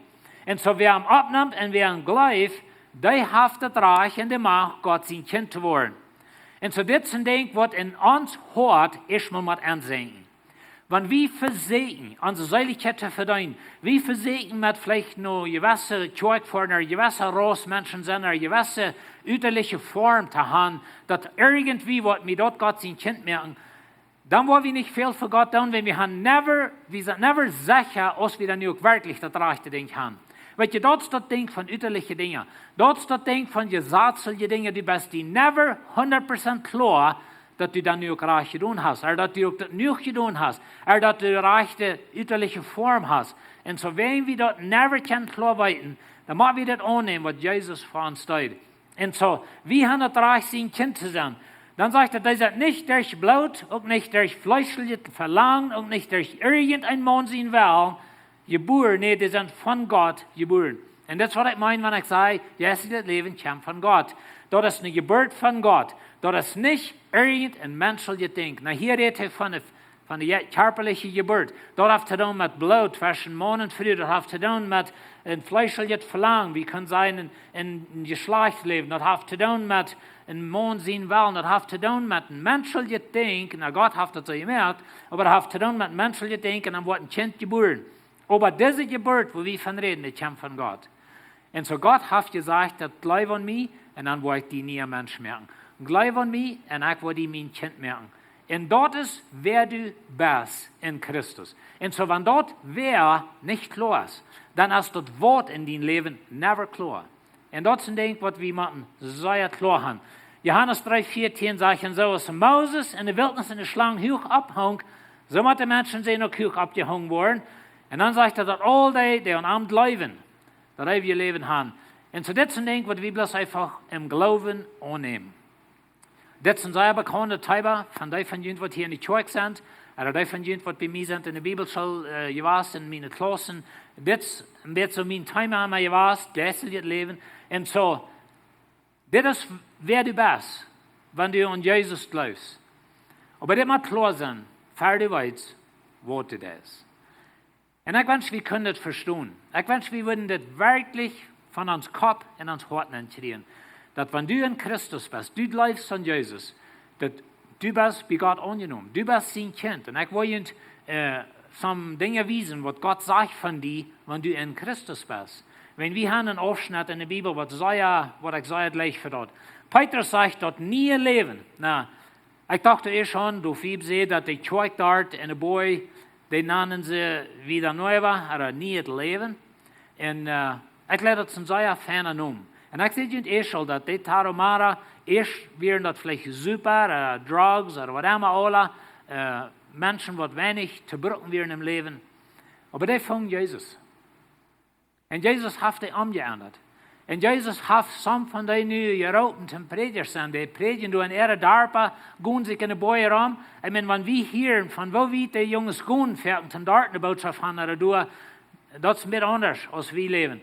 Un soo, wäa am oppnemt un wäa aun am jleeft, dee haft daut Rajcht un de Macht, Gott sien Kjint to woaren. Un soo, dit es een Dinkj, waut en ons Hoat ieescht mol mott aunsenkjen. Wan wie vesieekjen, onse Seelichkjeit to vedeenen, wie vesieekjen met veleicht no jewesse Kjoakj foaren, no jewesse Rauss Menschen sennen, no jewesse ütaliche Form to haben, daut irjentwoo woat mie daut Gott sien Kjint moaken, dan woa wie nich väl fa Gott doonen, wan wie haben never, wie sent never secha, aus wie dan nu uk werkjlich daut rajchte Dinkj haben. Weetst du, daut es daut Dinkj von ütaliche Dinja. Daut es daut Dinkj von jesazliche Dinja. Du best die never hundat Prozent kloa, daut du dan nu uk rajcht jedonen hast, ooda daut du uk daut nuach jedonen hast, ooda daut du de rajchte ütaliche Form hast. Un soo, wan wie daut never kjennen kloa weeten, dan mott wie daut aunnämen, waut Jesus fa ons deed. Un soo, wie haben daut Rajcht, sien Kjint to sennen. Dan sajcht hee, dee sent nich derch Bloot, uk nich derch fleeschlichet Velangen, uk nich derch irjenteen Maun sien Wellen jebuaren, nä, dee sent von Gott jebuaren. Un daut es, waut ekj meen, wan ekj saj, jeisteljet Läwen kjemt von Gott. Daut es eene Jeburt von Gott. Daut es nich irjenteen menscheljet Dinkj. Nu, hia rät hee von de, von de je-, kjarpaliche Jeburt. Daut haft to doonen met Bloot tweschen Maun un Fru. Daut haft to doonen met een fleescheljet Velangen. Wie kjennen sajen, een, een, een Jeschlajchtsläwen. Daut haft to doonen met een Maun sien Wellen. Daut haft to doonen met een menscheljet Dinkj. Nu, Gott haft daut soo jemoakt, oba daut haft to doonen met menscheljet Dinkj. Un dan woat een Kjint jebuaren. Oba dise Jeburt, wua wie von räden, dee kjemt von Gott. Un soo Gott haft jesajcht, daut: Jleew aun mie, un dan woa ekj die een niea Mensch moaken. Jleew aun mie, un ekj woa die mien Kjint moaken. Un daut es, wäa du best en Christus. Un soo, wan daut wäa nich kloa es, dan es daut Wuat en dien Läwen never kloa. Un daut es een Dinkj, waut wie motten sea kloa haben. Johanes dree vieetieen sajcht: Un soo aus Moses en de Wiltnis de Schlang huach opphunk, soo mott de Menschensän uk huach oppjehongen woaren. Un dan sajcht hee, daut aul dee, dee aun am jleewen, daut eewje Läwen haben. Un soo, dit es een Dinkj, waut wie bloos eefach em Gloowen aunnämen. Dit es een sea bekaundet Thema, von dee von junt, waut hia en de Kjoakj sent, ooda dee von junt, waut bie mie sent en de Bibelschool, äh, jewast, en miene Klaussen. Dit es een bät soo mien Thema aun mie jewast, jeisteljet Läwen. Un soo, dit es, wäa du best, wan du aun Jesus jleefst. Oba dit mott kloa sennen, ver du weetst, waut dit es. Un ekj wensch, wie kunnen dit vestonen. Ekj wensch, wie wudden dit werkjlich von ons Kopp un ons Hoat nenn kjrieen. Daut wan du en Christus best, du jleefst aun Jesus, daut du best bie Gott aunjenomen. Du best sien Kjint. Un ekj well junt, äh, some Dinja wiesen, waut Gott sajcht von die, wan du en Christus best. Wan wie haben eenen Aufschnett enne Bibel, waut sea, waut ekj sea jlikj fa daut. Petrus sajcht daut niee Läwen. Na, ekj docht ieescht aun, doa wie säden daut de Kjoakj doa enne Boaj, dee nanden see Vida Nueva, ooda nieet Läwen. Un, äh, ekj leet daut sien sea feina Nomen. Un ekj säd junt ieescht aul daut de Tarahumara, ieescht wieren daut veleicht Supa, äh, Drugs, ooda waut emma aula, äh, Menschen waut weinich to brucken wieren em Läwen. Oba dee fungen Jesus. Un Jesus haft dee omjeendat. Un Jesus haft some von dee nu jeroopen toom Prädja sennen. Dee prädjen doa en äare Darpa, gonen sikj enne Boaj rom. Ekj meen, wan wie hieren von woo wiet dee Junges gonen, foaken toom doa eene Bootschoft han ooda doa, daut es een bät aundasch aus wie läwen.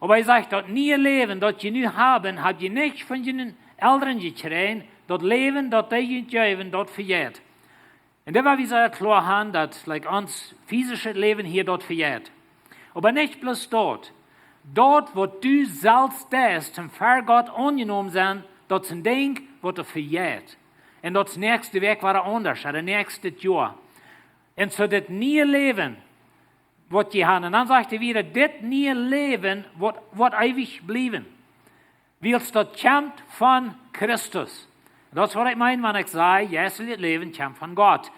Oba hee sajcht, daut niee Läwen, daut jie nu haben, hab jie nich von june Elren jekjräajen. Daut Läwen, daut dee junt jeewen, daut vejeit. Un doa woa wie sea kloa han, daut, like, ons fisischet Läwen hia, daut vejeit. Oba nich bloos daut. Daut, waut du selfst deist, toom ver Gott aunjenomen sennen, daut es een Dinkj, waut doa vejeit. Un daut es näakjste Wäakj wada aundasch, ooda näakjstet Joa. Un soo dit niee Läwen, waut jie haben. Un dan sajcht hee wada, dit niee Läwen woat, woat eewich bliewen. Wiels daut kjemt von Christus. Daut es waut ekj meen, wan ekj saj, jeistlichet Läwen kjemt von Gott.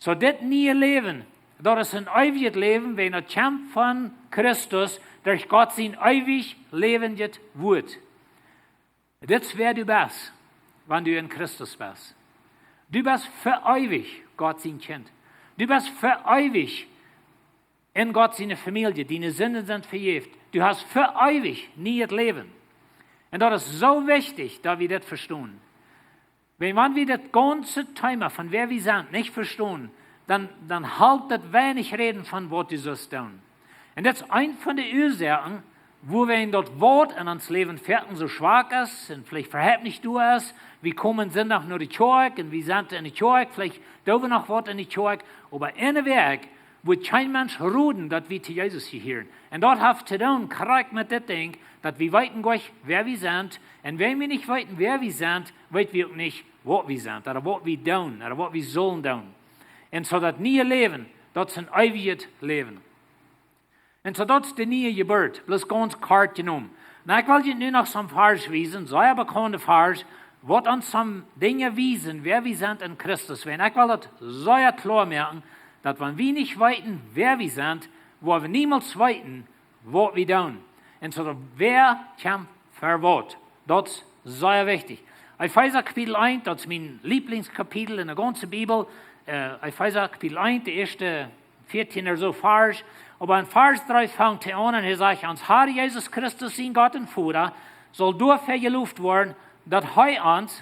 Soo dit niee Läwen, daut es een eewjet Läwen, wan daut kjemt von Christus, derch Gott sien eewich läwendjet Wuat. Dit es wäa du best, wan du en Christus best. Du best fa eewich Gott sien Kjint. Du best fa eewich en Gott siene Famielje, diene Sinden sent vejäft. Du hast fa eewich nieet Läwen. Un daut es soo wichtich, daut wie dit vestonen. Wan, wan wie daut gaunze Thema von wäa wie sent nich vestonen, dan, dan halpt daut weinich räden von waut du sust doonen. Un daut es eent von de Uasoaken, wuarom daut Wuat en ons Läwen foaken soo schwak es un veleicht äwahaupt nich doa es. Wie komen Sindach no de Kjoakj un wie sent en de Kjoakj, veleicht doo wie noch waut en de Kjoakj, oba en de Wäakj woat kjeen Mensch roden, daut wie to Jesus jehieren. Un daut haft to doonen krakjt met dit Dinkj, daut wie weeten nich, wäa wie sent. Un wan wie nich weeten, wäa wie sent, weet wie uk nich, waut wie sent, ooda waut wie doonen, ooda waut wie sellen doonen. Un soo daut niee Läwen, daut es een eewjet Läwen. Un soo daut es de niee Jeburt, bloos gaunz kort jenomen. Na, ekj well junt nu noch some Varsch wiesen, sea bekaunde Varsch, waut ons some Dinja wiesen, wäa wie sent en Christus. Wan, ekj well daut sea kloa moaken, daut wan wie nich weeten, wäa wie sent, woa wie niemols weeten, waut wie doonen. Un soo daut wäa kjemt ver waut. Daut es sea wichtich. Efeesa Kapitel eent, daut es mien Lieblingskapitel en de gaunze Bibel. Äh, Efeesa Kapitel eent, de ieeschte vieetieen ooda soo Varsch. Oba en Varsch dree fangt hee aun un hee sajcht, ons Herr Jesus Christus, sien Gott un Voda, saul doafäa jeloft woaren, daut hee ons,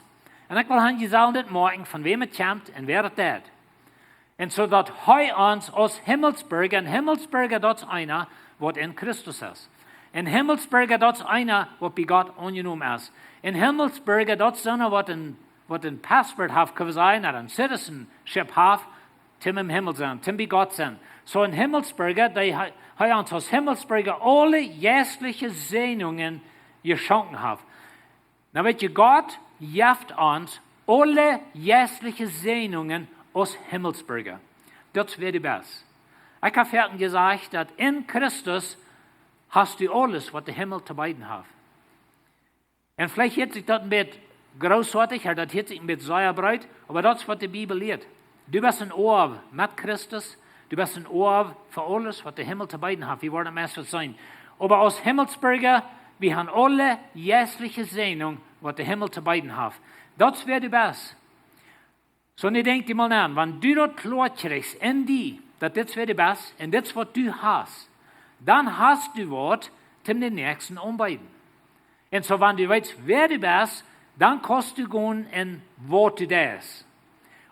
un ekj well han, jie sellen dit moakjen, von wäm et kjemt un wäa daut deit. Un soo daut hee ons aus Himmelsbirja, een Himmelsbirja, daut es eena, waut en Christus es. Een Himmelsbirja, daut es eena, waut bie Gott aunjenomen es. Een Himmelsbirja, daut es eena, waut een, waut een Passport haft, kjenn wie sajen, ooda een Citizenship haft, toom em Himmel sennen, toom bie Gott sennen. Soo een Himmelsbirja, dee hee, hee ons aus Himmelsbirja aule jeistliche Säajnungen jeschonken haft. Na weet jie, Gott jeft ons aule jeistliche Säajnungen aus Himmelsbirja. Daut es wäa du best. Ekj hab foaken jesajcht, daut en Christus hast du aules, waut de Himmel to beeden haft. Un veleicht hieet sikj daut een bät großartig, ooda daut hieet sikj een bät sea breet, oba daut es, waut de Bibel lieet. Du best een Oaw met Christus, du best een Oaw fa aules, waut de Himmel to beeden haft. Wie woaren meist waut seenen. Oba aus Himmelsbirja, wie haben aule jeistliche Säajnung, waut de Himmel to beeden haft. Daut es, wäa du best. Soo, nu denkj die mol no, wan du daut kloa kjrichst en die, daut dit es, wäa du best, un dit es, waut du hast, dan hast du waut, toom dän Näakjsten aunbeeden. Un soo, wan du weetst, wäa du best, dan kaust du gonen en waut du deist.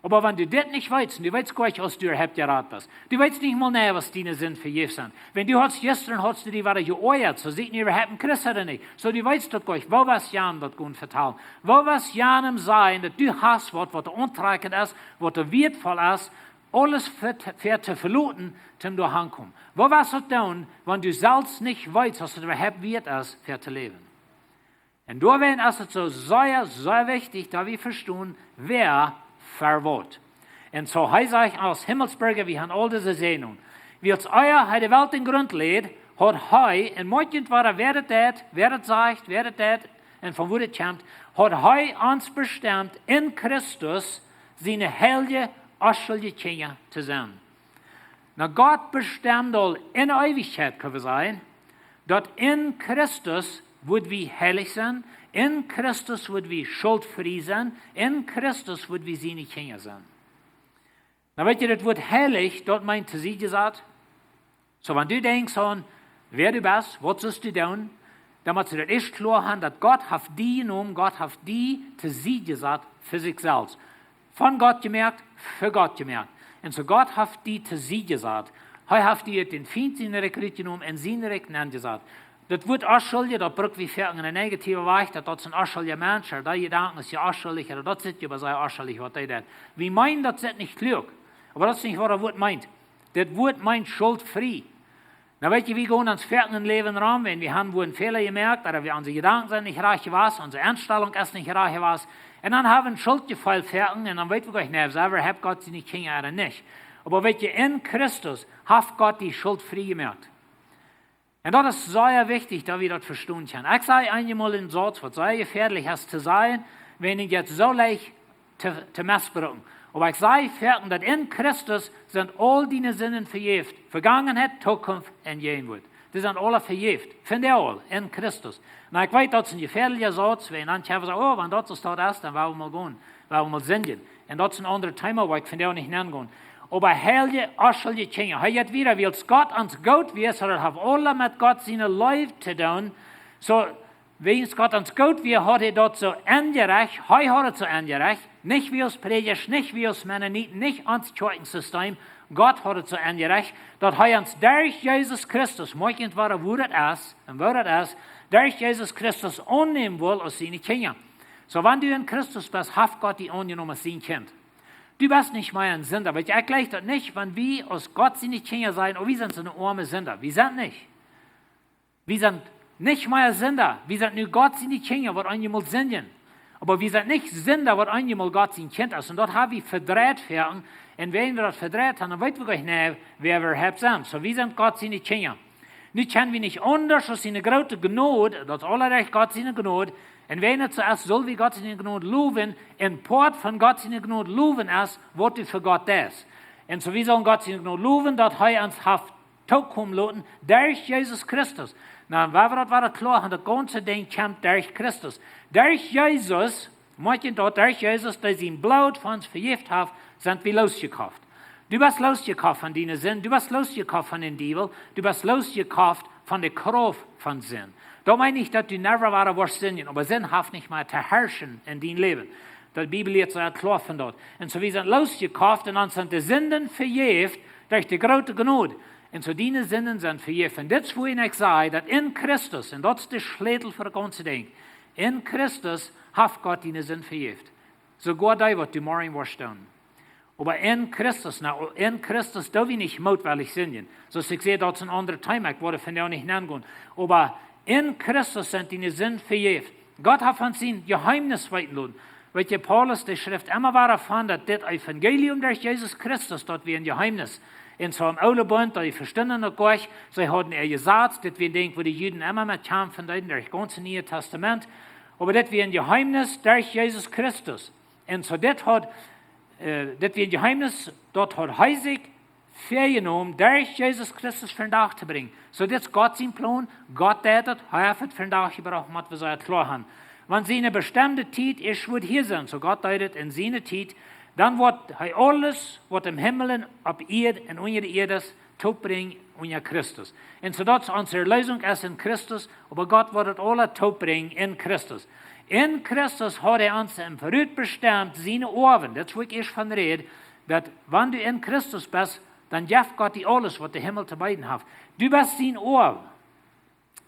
Oba wan du dit nich weetst, un du weetst goanich, aus du äwahaupt jerat best, du weetst nich mol, nä, aus diene Sind vejäft sent. Wan du hast, jistren hast du die wada jeoajat, soo sitt nu äwahaupt een Christ ooda nich. Soo, du weetst daut goanich, woo woascht jan daut gonen vetalen? Woo woascht jan am sajen, daut du hast waut, waut auntrakjent es, waut wieetvoll es, aules fa, fa to veloten, toom doa hankomen? Woo woascht daut doonen, wan du selfst nich weetst, aus daut äwahaupt wieet es, fa to läwen? Un doawäajen es et soo sea, sea wichtich, daut wie vestonen, wäa fa waut. Un soo hee sajcht, aus Himmelsbirja, wie haben aul dise Säajnungen. Wiels ea hee de Welt em Grunt läd, haud hee, un moakt junt wada, wäa daut deit, wäa daut sajcht, wäa daut deit, un von wua daut kjemt, haud hee ons bestemt, en Christus siene heilje, onschuldje Kjinja to sennen. Nu, Gott bestemd aul en Eewichkjeit, kjenn wie sajen, daut en Christus wudd wie heilich sennen, en Christus wudd wie schultfrie sennen, en Christus wudd wie siene Kjinja sennen. Nu, weet jie, daut Wuat heilich, daut meent to Sied jesat. Soo, wan du denkjst aun, wäa du best, waut sust du doonen, dan motst du daut ieescht kloa haben, daut Gott haft die jenomen, Gott haft die to Sied jesat fa sikj selfst. Von Gott jemoakt, fa Gott jemoakt. Un soo Gott haft die to Sied jesat. Hee haft die ut dän Fient sien Rikj rutjenomen un en sien Rikj nenjesat. Daut Wuat onschuldje, daut bruck wie foaken en een negative Wajch, daut daut sent onschuldje Menschen, dee Jedanken es je onschuldich, ooda daut sitt je bie see onschuldich, waut dee deit. Wie meenen, daut sitt nich kluak. Oba daut es nich, waut daut Wuat meent. Daut Wuat meent schultfrie. Nu, weet jie, wie gonen ons foaken em Läwen rom, wan wie haben wua een Fäla jemoakt, ooda wie, onse Jedanken sent nich rajcht jewast, onse Enstalunk es nich rajcht jewast. Un dan haben wie een Schuldjefeel foaken, un dan weeten wie goanich, nä, sent wie äwahaupt Gott siene Kjinja ooda nich. Oba weet jie, en Christus haft Gott die schultfrie jemoakt. Un daut es sea wichtich, daut wie daut vestonen kjennen. Ekj saj eenjemol een Sauz, waut sea jefäadlich es to sajen, wan et soo leicht to, to missbrucken. Oba ekj saj foaken, daut en Christus sent aul diene Sinden vejäft. Vegangenheit, Tookunft un Jäajenwoat. Dee sent aule vejäft. Vondoag aul, en Christus. Nu, ekj weet, daut es een jefäadlicha Sauz, wan dan kjenn wie sajen, oh, wan daut soo es, dan woa wie mol gonen, woa wie mol sindjen. Un daut es een aundret Thema, wua ekj vondoag nich nenn go. Oba heilje, onschuldje Kjinja. Hee jeit wieda, wiels Gott ons goot wia, soo daut haft aules met Gott siene Leew to doonen. Soo, wiels Gott ons goot wia, haud hee daut soo enjerecht, hee haud et soo enjerecht, nich wie aus Prädjasch, nich wie aus Mennoniten, nich ons Kjoakjensistem, Gott haud et soo enjerecht, daut hee ons derch Jesus Christus, moakt junt wada, wua daut es, un wua daut es, derch Jesus Christus aunnämen wull aus siene Kjinja. Soo, wan du en Christus best, haft Gott die aunjenomen aus sien Kjint. Du best nich mea een Sinda. Weet jie, ekj jleich daut nich, wan wie aus Gott siene Kjinja sajen, oh, wie sent soo oame Sinda. Wie sent nich. Wie sent nich mea Sinda. Wie sent nu Gott siene Kjinja, waut eenjemol sindjen. Oba wie sent nich Sinda, waut eenjemol Gott sien Kjint es. Un daut hab wie vedreit foaken. Un wan wie daut vedreit haben, dan weeten wie goanich, nä, wäa wie äwahaupt sent. Soo, wie sent Gott siene Kjinja. Nu kjenn wie nich aundasch aus siene groote Jnod, daut es aules derch Gott siene Jnod. Un wan et soo es, sell wie Gott siene Jnod lowen. Un Poat von Gott siene Jnod lowen es, waut du fa Gott deist. Un soo, wie sellen Gott siene Jnod lowen, daut hee ons haft tookomen loten derch Jesus Christus. Nu, wan wie daut wada kloa haben, daut gaunze Dinkj kjemt derch Christus. Derch Jesus, moakt junt daut, derch Jesus, dee sien Bloot fa ons vejäft haft, sent wie loosjekoft. Du best loosjekoft von diene Sind, du best loosjekoft von dän Diewel, du best loosjekoft von de Krauft von Sind. Daut meent nich, daut du never wada woascht sindjen, oba Sind haft nich mea to harschen en dien Läwen. Daut Bibel lieet sea kloa von daut. Un soo, wie sent loosjekoft un ons sent de Sinden vejäft derch de groote Jnod. Un soo, diene Sinden sent vejäft. Un dit es, wua ekj saj, daut en Christus, un daut es de Schlätel fa daut gaunze Dinkj, en Christus haft Gott diene Sind vejäft. Soogoa dee, waut du morjen woascht doonen. Oba en Christus, nu, en Christus doo wie nich mootwellich sindjen. Soo aus ekj säd, daut es een aundret Thema, ekj woa vondoag nich nenn go. Oba en Christus sent diene Sind vejäft. Gott haft ons sien Jeheemnis weeten loten. Weet jie, Paulus, dee schrift emma wada von, daut dit Evangelium derch Jesus Christus, daut wia een Jeheemnis. Un soo em Oolen Bunt, dee vestunden daut goanich, see hauden äa Jesaz, dit wia een Dinkj, wua de Juden emma met kjamfen deeden, derch gaunze Niee Tastament. Oba dit wia een Jeheemnis derch Jesus Christus. Un soo dit haud, äh, dit wia een Jeheemnis, daut haud hee sikj väajenomen, derch Jesus Christus vondoag to brinjen. Soo, dit es Gott sien Plon, Gott deit et, hee haft et vondoag jebrocht, mott wie soo kloa haben. Wan siene bestemde Tiet es, woat hia sennen, soo Gott deit et en siene Tiet, dan woat hee aules, waut em Himmel un opp Ieed un unja de Ieed es, toopbrinjen unja Christus. Un soo daut onse Erleesunk es en Christus, oba Gott woat et aula toopbrinjen en Christus. En Christus haud hee ons em Verut bestemt siene Oawen. Daut es, wua ekj ieescht von räd, daut wan du en Christus best, dan jeft Gott die aules, waut de Himmel to beeden haft. Du best sien Oaw.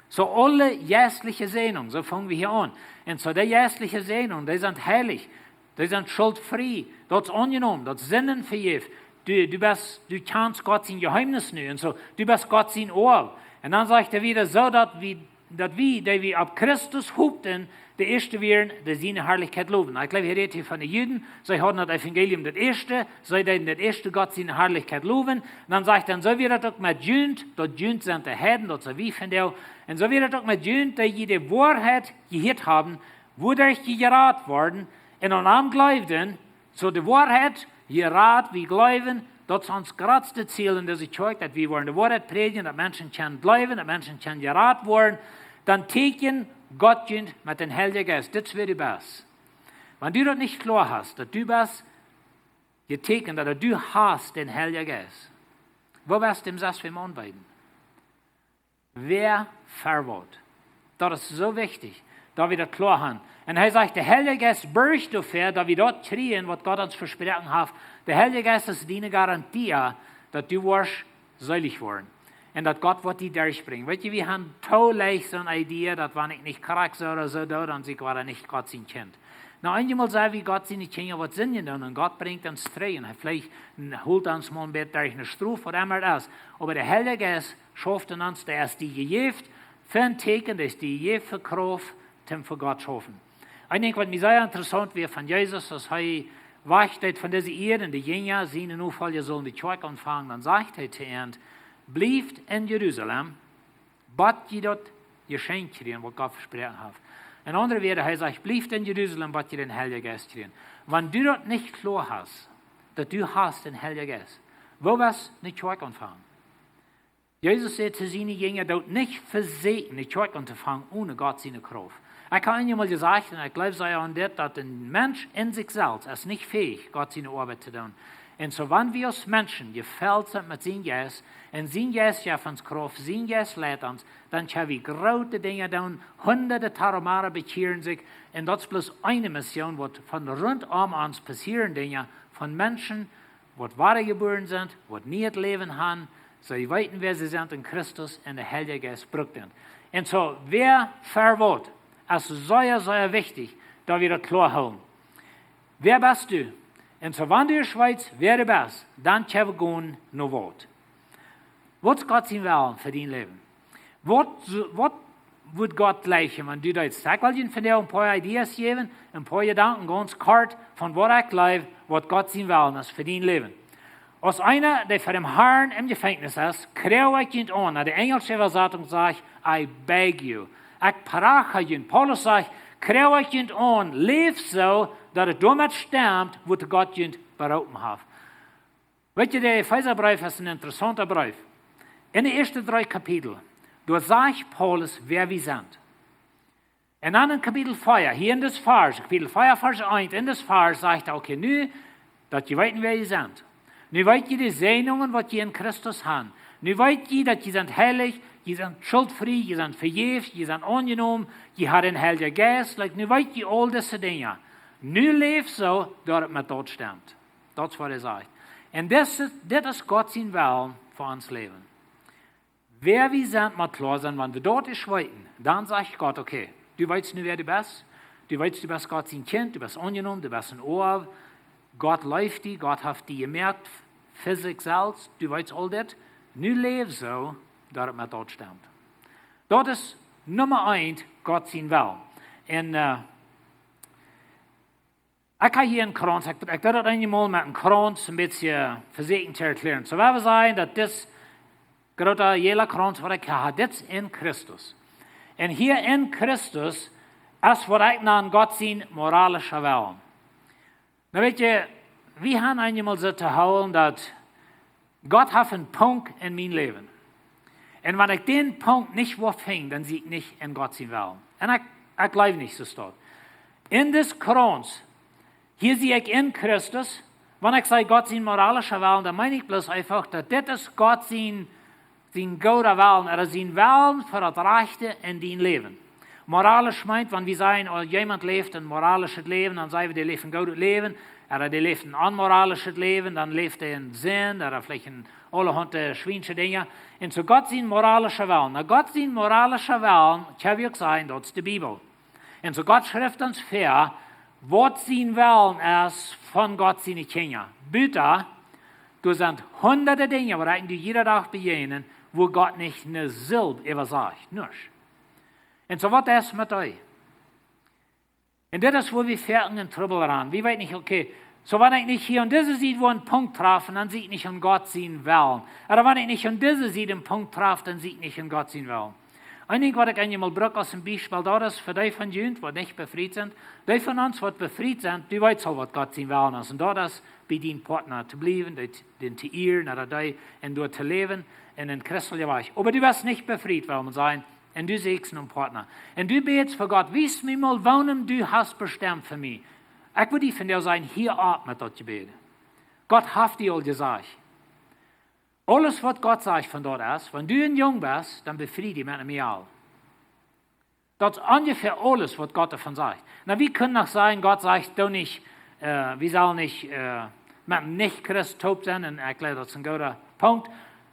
Soo aule jeistliche Säajnungen, soo fungen wie hia aun. Un soo dee jeistliche Säajnungen, dee sent heilich, dee sent schultfrie, daut es aunjenomen, daut es Sinden vejäft. Du, du best, du kjanst Gott sien Jeheemnis nu. Un soo, du best Gott sien Oaw. Un dan sajcht hee wada, soo daut wie, daut wie, dee wie opp Christus hopten, de ieeschte wieren, dee siene Harlichkjeit lowen. Ekj jleew, hee rät hia von de Juden, see hauden daut Evangelium daut ieeschte, see deeden daut ieeschte Gott siene Harlichkjeit lowen. Un dan sajcht hee, soo wia daut uk met junt, daut junt sent de Heiden, daut sent wie vondoag. Un soo wia daut uk met junt, dee jie de Woarheit jehieet haben, wuaderch jie jerat worden, un aun am jleewden, soo de Woarheit, jerat, wie jleewen, daut es ons jratstet Ziel en dise Kjoakj, daut wie woaren de Woarheit prädjen, daut Menschen kjennen jleewen, daut Menschen kjennen jerat woaren, dan tieekjent Gott junt met dän Heiljen Jeist. Dit es, wäa du best. Wan du daut nich kloa hast, daut du best jetieekjent, daut du hast dän Heiljen Jeist, woo woascht du am sest wäm aunbeeden? Wäa verwoat. Daut es soo wichtich, daut wie daut kloa haben. Un hee sajcht, de Heilje Jeist borcht doafäa, daut wie daut kjrieen, waut Gott ons vesproaken haft. De Heilje Jeist es diene Garantie, daut du woascht seelich woaren. Un daut Gott woat die derchbrinjen. Weet jie, wie haben too leicht soone Idee, daut wan ekj nich krakjt soo ooda soo doo, dan sie ekj wada nich Gott sien Kjint. Nu, eenjemol sent wie Gott siene Kjinja, waut sindjen doonen, un Gott brinjt ons trigj, un hee veleicht holt ons mol een bät derch eene Strof, waut emma daut es. Oba de Heilje Jeist schauft en ons, dee es die jejäft fa een Tieekjen, dee es die jejäft fa Krauft, toom fa Gott schaufen. Een Dinkj, waut mie sea interessaunt wia von Jesus, aus hee wajch deed von dise Ieed un de Jinja, siene Nofolja sullen de Kjoakj aunfangen, dan sajcht hee to an: Blieft en Jerusalem, bat jie daut Jeschenkj kjrieen, waut Gott vesproaken haft. En aundre Wieed, hee sajcht: Blieft en Jerusalem, bat jie dän Heiljen Jeist kjrieen. Wan du daut nich kloa hast, daut du hast dän Heiljen Jeist, woo woascht du ne Kjoakj aunfangen? Jesus säd to siene Jinja, daut nich vesieekjen, ne Kjoakj auntofangen one Gott siene Krauft. Ekj hab eenjemol jesajcht, un ekj jleew sea aun dit, daut een Mensch en sikj selfst es nich fäich, Gott siene Oabeit to doonen. Un soo, wan wie aus Menschen jefelt sent met sien Jeist, un sien Jeist jeft ons Krauft, sien Jeist leit ons, dan kjenn wie groote Dinja doonen, hunderte Tarahumara bekjieren sikj, un daut es bloos eene Mission, waut von runtom ons passieren Dinja, von Menschen, waut wadajebuaren sent, waut nieet Läwen haben, see weeten, wäa see sent en Christus, un de Heilje Jeist brukt an. Un soo, wäa verwoat, es sea, sea wichtich, daut wie daut kloa haben. Wäa best du? Un soo, wan du weetst, wäa du best, dan kjenn wie gonen no waut. Waut es Gott sien Wellen fa dien Läwen? Waut, waut wudd Gott jlikjen, wan du daut sajchst? Ekj well junt vondoag een poa Ideas jäwen, een poa Jedanken, gaunz kort, von waut ekj jleew, waut Gott sien Wellen es fa dien Läwen. Aus eena, dee fa däm Harn em Jefenkjnis es, kjrie ekj junt aun, no de enjelsche Äwasatunk sajcht, "I beg you." Ekj pracha junt. Paulus sajcht, kjrie ekj junt aun, läft soo, daut et doamet stemt, waut Gott junt beroopen haft. Weet jie, de Efesabreef es een interessaunta Breef. En de ieeschte dree Kapitel, doa sajcht Paulus, wäa wie sent. Un dan en Kapitel vea, hia en dit Varsch, Kapitel vea, Varsch eent, en dit Varsch sajcht hee, okay, nu, daut jie weeten, wäa jie sent. Nu weet jie de Säajnungen, waut jie en Christus haben. Nu weet jie, daut jie sent heilich, jie sent schultfrie, jie sent vejäft, jie sent aunjenomen, jie haben dän Heiljen Jeist, like, nu weet jie aul dise Dinja. Nu läft soo, daut et met daut stemt. Daut es, waut hee sajcht. Un dit es, dit es Gott sien Wellen fa ons Läwen. Wäa wie sent, mott kloa sennen, wan wie daut ieescht weeten, dan sajcht Gott, okay, du weetst nu, wäa du best, du weetst, du best Gott sien Kjint, du best aunjenomen, du best een Oaw, Gott leeft die, Gott haft die jemoakt fa sikj selfst, du weetst aul dit, nu läw soo, daut et met daut stemt. Daut es Numma eent, Gott sien Wellen. Un, äh, ekj hab hia een Krauns, ekj, ekj doo daut eenjemol met een Krauns een bät vesieekjen to erkjlieren. Soo, wie sajen, daut dit groota jäla Krauns, waut ekj hab, dit es en Christus. Un hia en Christus es, waut ekj nan Gott sien moralischa Wellen. Nu weet jie, wie haben eenjemol soo to hoolen, daut Gott haft een Punkt en mien Läwen. Un wan ekj dän Punkt nich woa finjen, dan sie ekj nich en Gott sien Wellen. Un ekj, ekj jleew nich, soo steit. En dit Krauns, hia sie ekj en Christus. Wan ekj saj Gott sien moralischa Wellen, dan meen ekj bloos eefach, daut dit es Gott sien, sien gooda Wellen, ooda sien Wellen fa daut Rajchte en dien Läwen. Moralisch meent, wan wie sajen, oh, jemaunt läft een moralischet Läwen, dan sajen wie, dee läft een goodet Läwen. Ooda dee läft een onmoralischet Läwen, dan läft hee en Sind, ooda veleicht en aulahaunt schwiensche Dinja. Un soo Gott sien moralischa Wellen. Na, Gott sien moralischa Wellen, kjenn wie uk sajen, daut es de Bibel. Un soo Gott schrift ons väa, waut sien Wellen es von Gott siene Kjinja. Buta, doa sent hundade Dinja, waut ekj die jieda Dach bejäajnen, wua Gott nich ne Silb äwasajcht. Nuscht. Un soo waut es met die? Un dit es, wua wie foaken en Trubbel rannen. Wie weeten nich, okay, soo wan ekj nich hia aun dise Sied wua een Punkt trafen, dan sie ekj nich aun Gott sien Wellen. Ooda wan ekj nich aun dise Sied een Punkt traf, dan sie ekj nich aun Gott sien Wellen. Een Dinkj, waut ekj eenjemol bruck aus een Biespel, daut es fa dee von junt, waut nich befriet sent, dee von ons, waut befriet sent, dee weeten aul, waut Gott sien Wellen es. Un daut es, bie dien Partner to bliewen, dee, dän to ieren, ooda dee, un doa to läwen, un en christelja Wajch. Oba du best nich befriet, well wie sajen, un du sieekjst no een Partner. Un du bätst fa Gott, wies mie mol, waut du hast bestemt fa mie. Ekj wudd die vondoag sajen, hia opp met daut Jebäd. Gott haft die aul jesajcht. Aules, waut Gott sajcht von daut es, wan du een Jung best, dan befrie die met een Mejal. Daut es onjefäa aules, waut Gott doavon sajcht. Na, wie kjennen noch sajen, Gott sajcht, doo nich, äh, wie sellen nich, äh, met een Nich-Christ toop sennen, un ekj jleew, daut es een gooda Punkt.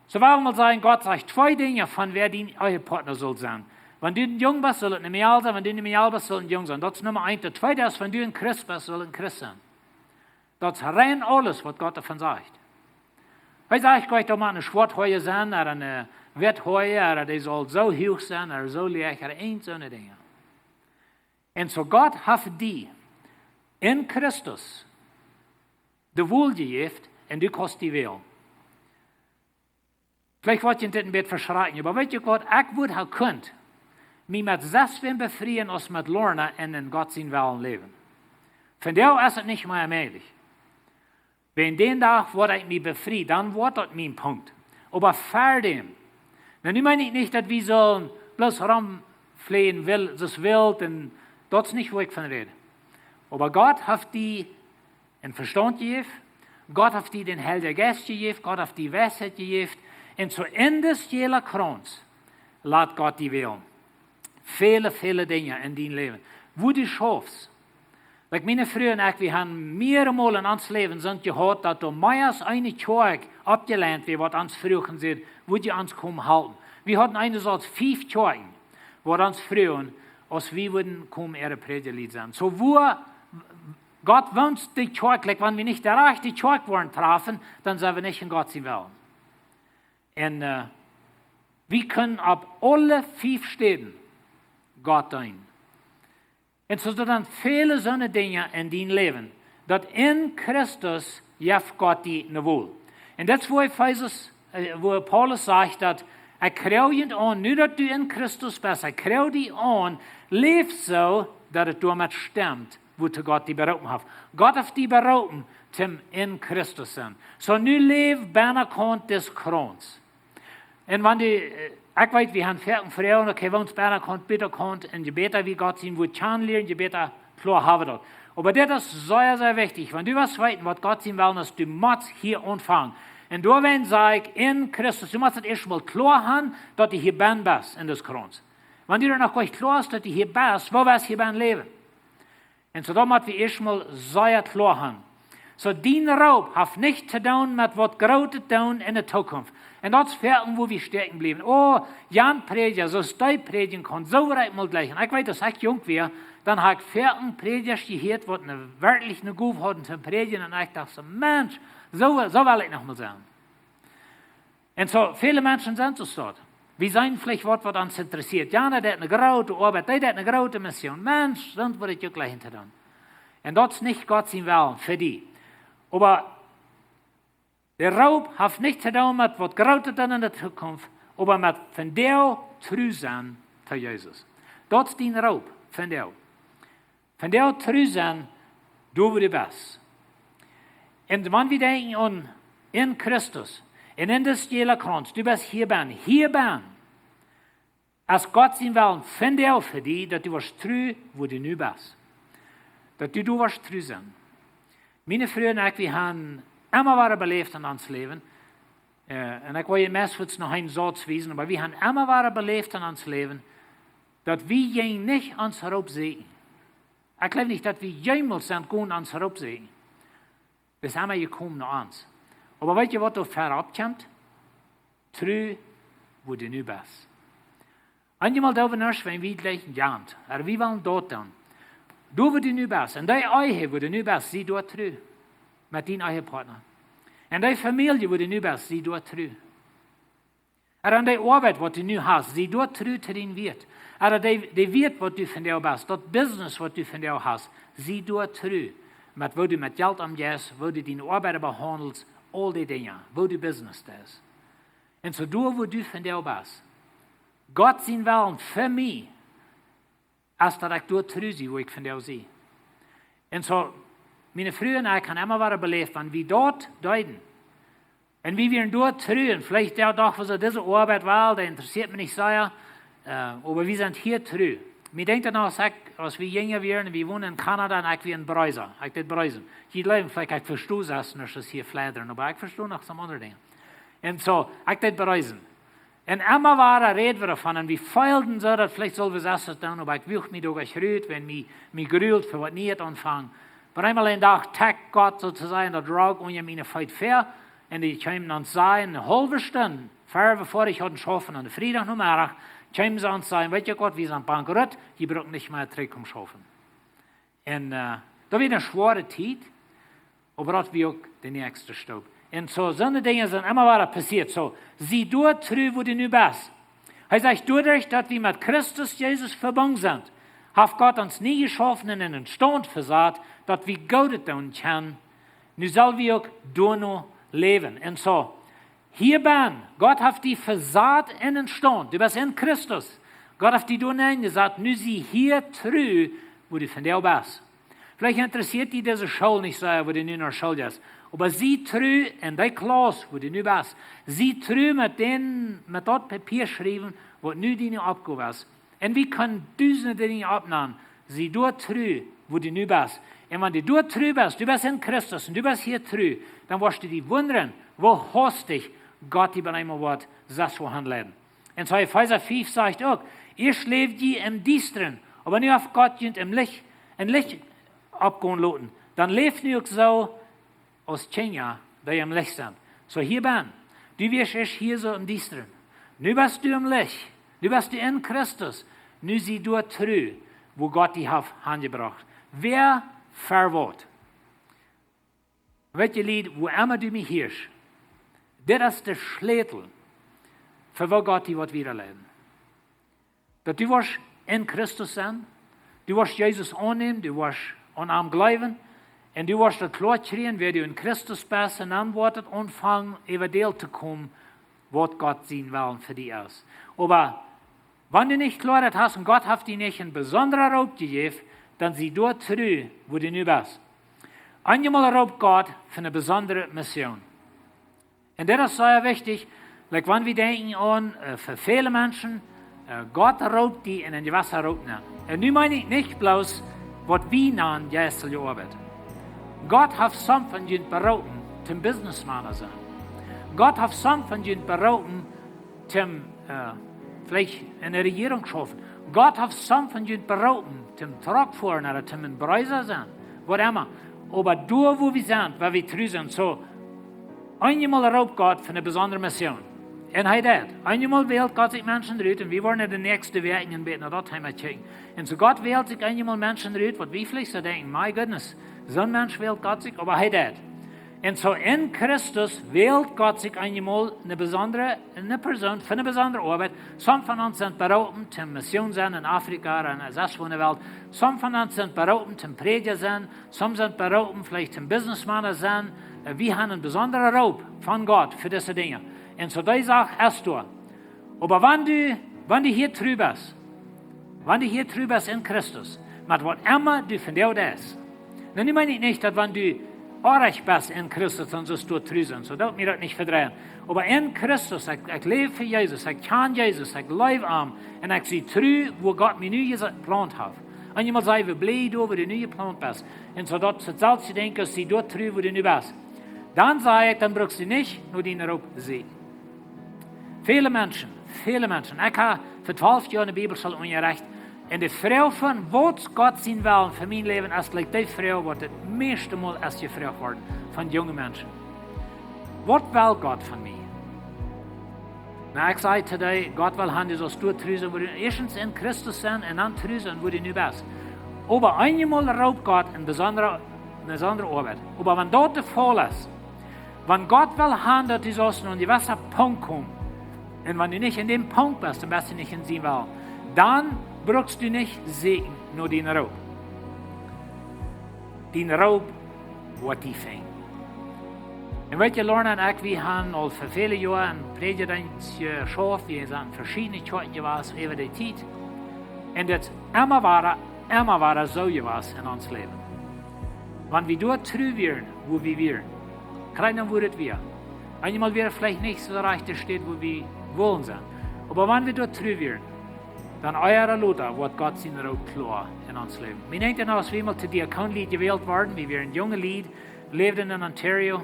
Soo well wie mol sajen, Gott sajcht twee Dinja von wäa dien Ehepartner saul sennen. Wan du een Jung best, saul et een Mejal sennen, wan du een Mejal best, saul et een Jung sennen. Daut es Numma eent. Daut tweede es, wan du een Christ best, saul et een Christ sennen. Daut es rein aules, waut Gott doavon sajcht. Hee sajcht nich, daut mott een Schwoathoaja sennen, ooda een, äh, Witthoaja, ooda dee saul soo huach sennen, ooda soo läach, ooda eent soone Dinja. Un soo Gott haft die en Christus de Wol jejäft un du kaust die wälen. Veleicht woat junt dit een bät veschrakjen, oba weet jie waut, ekj wudd ha kunt mie met sas Wäajen befrieen aus met Lorna un en Gott sien Wellen läwen. Vondoag es et nich mea mäajlich. Wan dän Dach woa ekj mie befrie, dan woat daut mien Punkt. Oba ver däm, na, nu meen ekj nich, daut wie sellen bloos romfleajen, wiel, soo aus wilt, un daut es nich, wua ekj von räd. Oba Gott haft die een Vestaunt jejäft, Gott haft die dän Heiljen Jeist jejäft, Gott haft die Weisheit jejäft, un soo en dis jäla Krauns lat Gott die wälen. Väle, väle Dinja en dien Läwen, wua du schaufst. Like, miene Fru un ekj, wie haben mearemol en ons Läwen soont jehaut, daut doa mea aus eene Kjoakj oppjeleent wia, waut ons fruagen säd, wudd jie ons komen halpen. Wie hauden eene Sorts fief Kjoakjen, waut ons fruagen, aus wie wudden komen äare Prädjaglied sennen. Soo wua Gott wunscht de Kjoakj, like, wan wie nich de rajchte Kjoakj woaren trafen, dan sent wie nich en Gott sien Wellen. Un, äh, wie kjennen opp aule fief Städen Gott deenen. Un soo sent dan väle soone Dinja en dien Läwen, daut en Christus jeft Gott die ne Wol. Un daut es, wua Efesus, äh, wua Paulus sajcht, daut: Ekj kjrie junt aun, nu daut du en Christus best, ekj kjrie die aun, läw soo, daut et doamet stemt, wuatoo Gott die beroopen haft. Gott haft die beroopen toom en Christus sennen. Soo nu läw bie Gott dis Krauns. Un wan du, äh, ekj weet, wie haben foaken Froagen, okay, wan wie bie Gott, bie Gott, un je bäta wie Gott sien Wuat kjanen lieren, je bäta kloa haben wie daut. Oba dit es sea, sea wichtich, wan du west weeten, waut Gott sien Wellen es, du motst hia aunfangen. Un doawäajen saj ekj, en Christus, du motst et ieescht mol kloa haben, daut du hia bie best en dis Krauns. Wan du noch nich kloa best, daut du hia best, woo west du hia bie läwen? Un soo daut mott wie ieescht mol sea kloa haben. Soo, dien Roop haft nich to doonen met waut Grootet doonen en de Zukunft. Un daut es foaken, wua wie stäakjen bliewen. Oh, jan Prädja, soo aus dee prädjen kaun, soo wudd ekj mol jlikjen. Ekj weet, aus ekj junk wia, dan haud ekj foaken Prädjasch jehieet, waut ne, werkjlich ne Gow hauden toom prädjen. Un ekj docht soo, Mensch, soo, soo well ekj noch mol sennen. Un soo, väle Menschen sent soo sort. Wie seenen veleicht waut, waut ons interessieet. Jana deit ne groote Oabeit, dee deit ne groote Mission. Mensch, dan wudd ekj uk jlikjen to doonen. Un daut es nich Gott sien Wellen fa die. Oba de Roop haft nich to doonen met waut Grootet doonen en de Zukunft, oba met vondoag tru sennen to Jesus. Daut es dien Roop, vondoag. Vondoag tru sennen, doa wua du best. Un wan wie denkjen aun en Christus, un en dis jäla Krauns, du best hia bie, hia bie, es Gott sien Wellen vondoag fa die, daut du woascht tru, wua du nu best. Daut du, du woascht tru sennen. Miene Fru un ekj, wie haben emma wada beläft en ons Läwen, äh, un ekj well je meist fuaz noch een Sauz wiesen, oba wie haben emma wada beläft en ons Läwen, daut wie jinjen nich ons Roop säkjen. Ekj jleew nich, daut wie jemols sent gonen ons Roop säkjen. Wie sent emma jekomen no ons. Oba weet jie, waut doa verop kjemt? Tru, wua du nu best. Eenjemol doo wie nuscht, wan wie jlikj jant, ooda wie wellen daut doonen. Doa, wua du nu best, en dee Ehe, wua du nu best, sie doa tru met dien Ehepartner. En dee Famielje, wua du nu best, sie doa tru. Ooda en dee Oabeit, waut du nu hast, sie doa tru to dien Wieet. Ooda dee, dee Wieet, waut du vondoag best, daut Business, waut du vondoag hast, sie doa tru met woo du met Jelt omjeist, woo du diene Oabeida behaundelst, aul dee Dinja, woo du Business deist. En soo doa, wua du vondoag best. Gott sien Wellen fa mie es, daut ekj doa tru sie, wua ekj vondoag sie. En soo, miene Fru un ekj haben emma wada beläft, wan wie daut deeden. En wie wieren doa tru, en veleicht docht wie soo, dise Oabeit, well, dee interessieet mie nich sea, äh, oba wie sent hia tru. Mie denkjt daut noch, aus ekj, aus wie jinja wieren, wie wonden en Kanada en ekj wia en Breiza. Ekj deed breizen. Jie jleewen veleicht, ekj vesto selfst nuscht aus hia fladdren, oba ekj vesto noch some aundre Dinja. En soo, ekj deed breizen. En emma wada räd wie doavon, en wie feelden soo, daut veleicht sull wie selfst daut doonen, oba ekj wuag mie doa nich rut, wiels mie, mie grult fa waut Nieet aunfangen. Oba eemol een Dach takt Gott soo to sajen daut Rock unja miene Feet väa, en dee kjeemen ons sajen, eene haulwe Stund, ver wie foadich hauden schaufen aun dän Friedach Nomeddach, kjeemen see ons sajen, weet jie waut, wie sent bankrott, jie brucken nich mea trigj komen schaufen. En, äh, daut wia eene schwoare Tiet, oba daut wia uk de näakjste Stap. En soo, soone Dinja sent emma wada passieet. Soo, sie doa tru, wua du nu best. Hee sajcht, doaderch, daut wie met Christus Jesus vebungen sent, haft Gott ons nie jeschaufen en eenen Staunt vesat, daut wie Goodet doonen kjennen. Nu sell wie uk doano läwen. En soo, hia best, Gott haft die vesat en eenen Staunt. Du best en Christus. Gott haft die doa nenjesat. Nu sie hia tru, wua du vondoag best. Veleicht interessieet die dise School nich soo, wua du nu no School jeist. Oba sie tru en dee Klauss, wua du nu best. Sie tru met dän, met daut Papia schriewen, waut nu diene Oppgow es. En wie kjennen dusende Dinja oppnämen. Sie doa tru, wua du nu best. En wan du doa tru best, du best en Christus en du best hia tru, dan woascht du die wundren, woo haustich Gott die bie eemol woat soo hanleiden. En soo Efeesa fief sajcht uk, ieescht läwd jie em Diestren, oba nu haft Gott junt em Licht, em Licht oppgonen loten. Dan läft nu uk soo aus Kjinja, dee em Licht sent. Soo hia best, du wieescht ieescht hia soo em Diestren. Nu best du em Licht. Nu best du en Christus. Nu sie doa tru, wua Gott die haft hanjebrocht. Wäa verwoat. Weet jie, Lied, wua emma du mie hieescht, dit es de Schlätel fa woo Gott die woat wiedaleiden. Daut du woascht en Christus sennen, du woascht Jesus aunnämen, du woascht aun am jleewen, en du woascht daut kloa kjrieen, wäa du en Christus best, en dan woat et aunfangen, äwa die to komen, waut Gott sien Wellen fa die es. Oba wan du nich kloa daut hast en Gott haft die nich een besondra Roop jejäft, dan sie doa tru, wua du nu best. Eenjemol roopt Gott fa eene besondre Mission. En dit es sea wichtich, like, wan wie denkjen aun, äh, fa väle Menschen, äh, Gott roopt die en een jewessa Roop nenn. En nu meen ekj nich bloos, waut wie nanen jeistelje Oabeit. Gott haft some von junt beroopen, toom Businessmana sennen. Gott haft some von junt beroopen, toom, äh, veleicht en de Rejierunk schaufen. Gott haft some von junt beroopen, toom Truck foaren ooda toom een Breiza sennen, waut emma. Oba doa, wua wie sent, wua wie tru sent, soo, eenjemol roopt Gott fa eene besondre Mission. En hee deit. Eenjemol wält Gott sikj Menschen rut, en wie woaren en de näakjste Wäakj een bät no daut Thema kjikjen. En soo Gott wält sikj eenjemol Menschen rut, waut wie veleicht soo denkjen, my goodness, soon Mensch wält Gott sikj, oba hee deit. En soo en Christus wält Gott sikj eenjemol eene besondre, eene Persoon fa eene besondre Oabeit. Some von ons sent beroopen toom Mission sennen en Afrika ooda en de sestwoone Welt. Some von ons sent beroopen toom Prädja sennen. Some sent beroopen veleicht toom Businessmana sennen. Äh, wie haben een besondra Roop von Gott fa dise Dinja. En soo dee Sach es doa. Oba wan du, wan du hia tru best, wan du hia tru best en Christus, met waut emma du vondoag deist. Nu, nu meen ekj nich, daut wan du oajch best en Christus, dan sust du tru sennen. Soo, daut mie daut nich vedreien. Oba en Christus, ekj, ekj läw fa Jesus, ekj kjan Jesus, ekj jleew am, en ekj sie tru, wua Gott mie nu jeplant haft. Eenjemol saj wie, bliew doa, wua du nu jeplant best. En soo daut selfst denkjen, aus du doa tru, wua du nu best. Dan saj ekj, dan brukst du nich no dienen Roop seenen. Väle Menschen, Väle Menschen. Ekj hab fa twalf Joa enne Bibelschool unjarecht. Un de Froag von, waut es Gott sien Wellen fa mien Läwen, es like de Froag, waut daut mieeschte Mol es jefroagt worden von junge Menschen. Waut well Gott von mie? Na, ekj saj to die, Gott well haben, du saust doa tru sennen, wua du ieeschtens en Christus best un dan tru sennen, wua du nu best. Oba eenjemol roopt Gott eene besondre, eene besondre Oabeit. Oba wan daut de Faul es, wan Gott well haben, daut du saust no eenen jewessen Punkt komen, un wan du nich en dän Punkt best, dan best du nich en sien Wellen, dan brukst du nich sieekjen no dän Roop. Dän Roop woat die finjen. Un weet jie, Lorna un ekj, wie haben aul fa väle Joa en Prädjadeenst jeschauft, wie sent en veschiedne Kjoakjen jewast äwa de Tiet. Un daut es emma wada, emma wada soo jewast en ons Läwen. Wan wie doa tru wieren, wua wie wieren, krakjt dan wua daut wia. Eenjemol wia veleicht nich soo rajcht de Städ, wua wie wullen sennen. Oba wan wie doa tru wieren, dan ea ooda lota woat Gott sien Roop kloa en ons Läwen. Mie denkjt noch, aus wie mol to Diakonenlied jewält worden, wie wieren junge Lied, läwden en Ontario.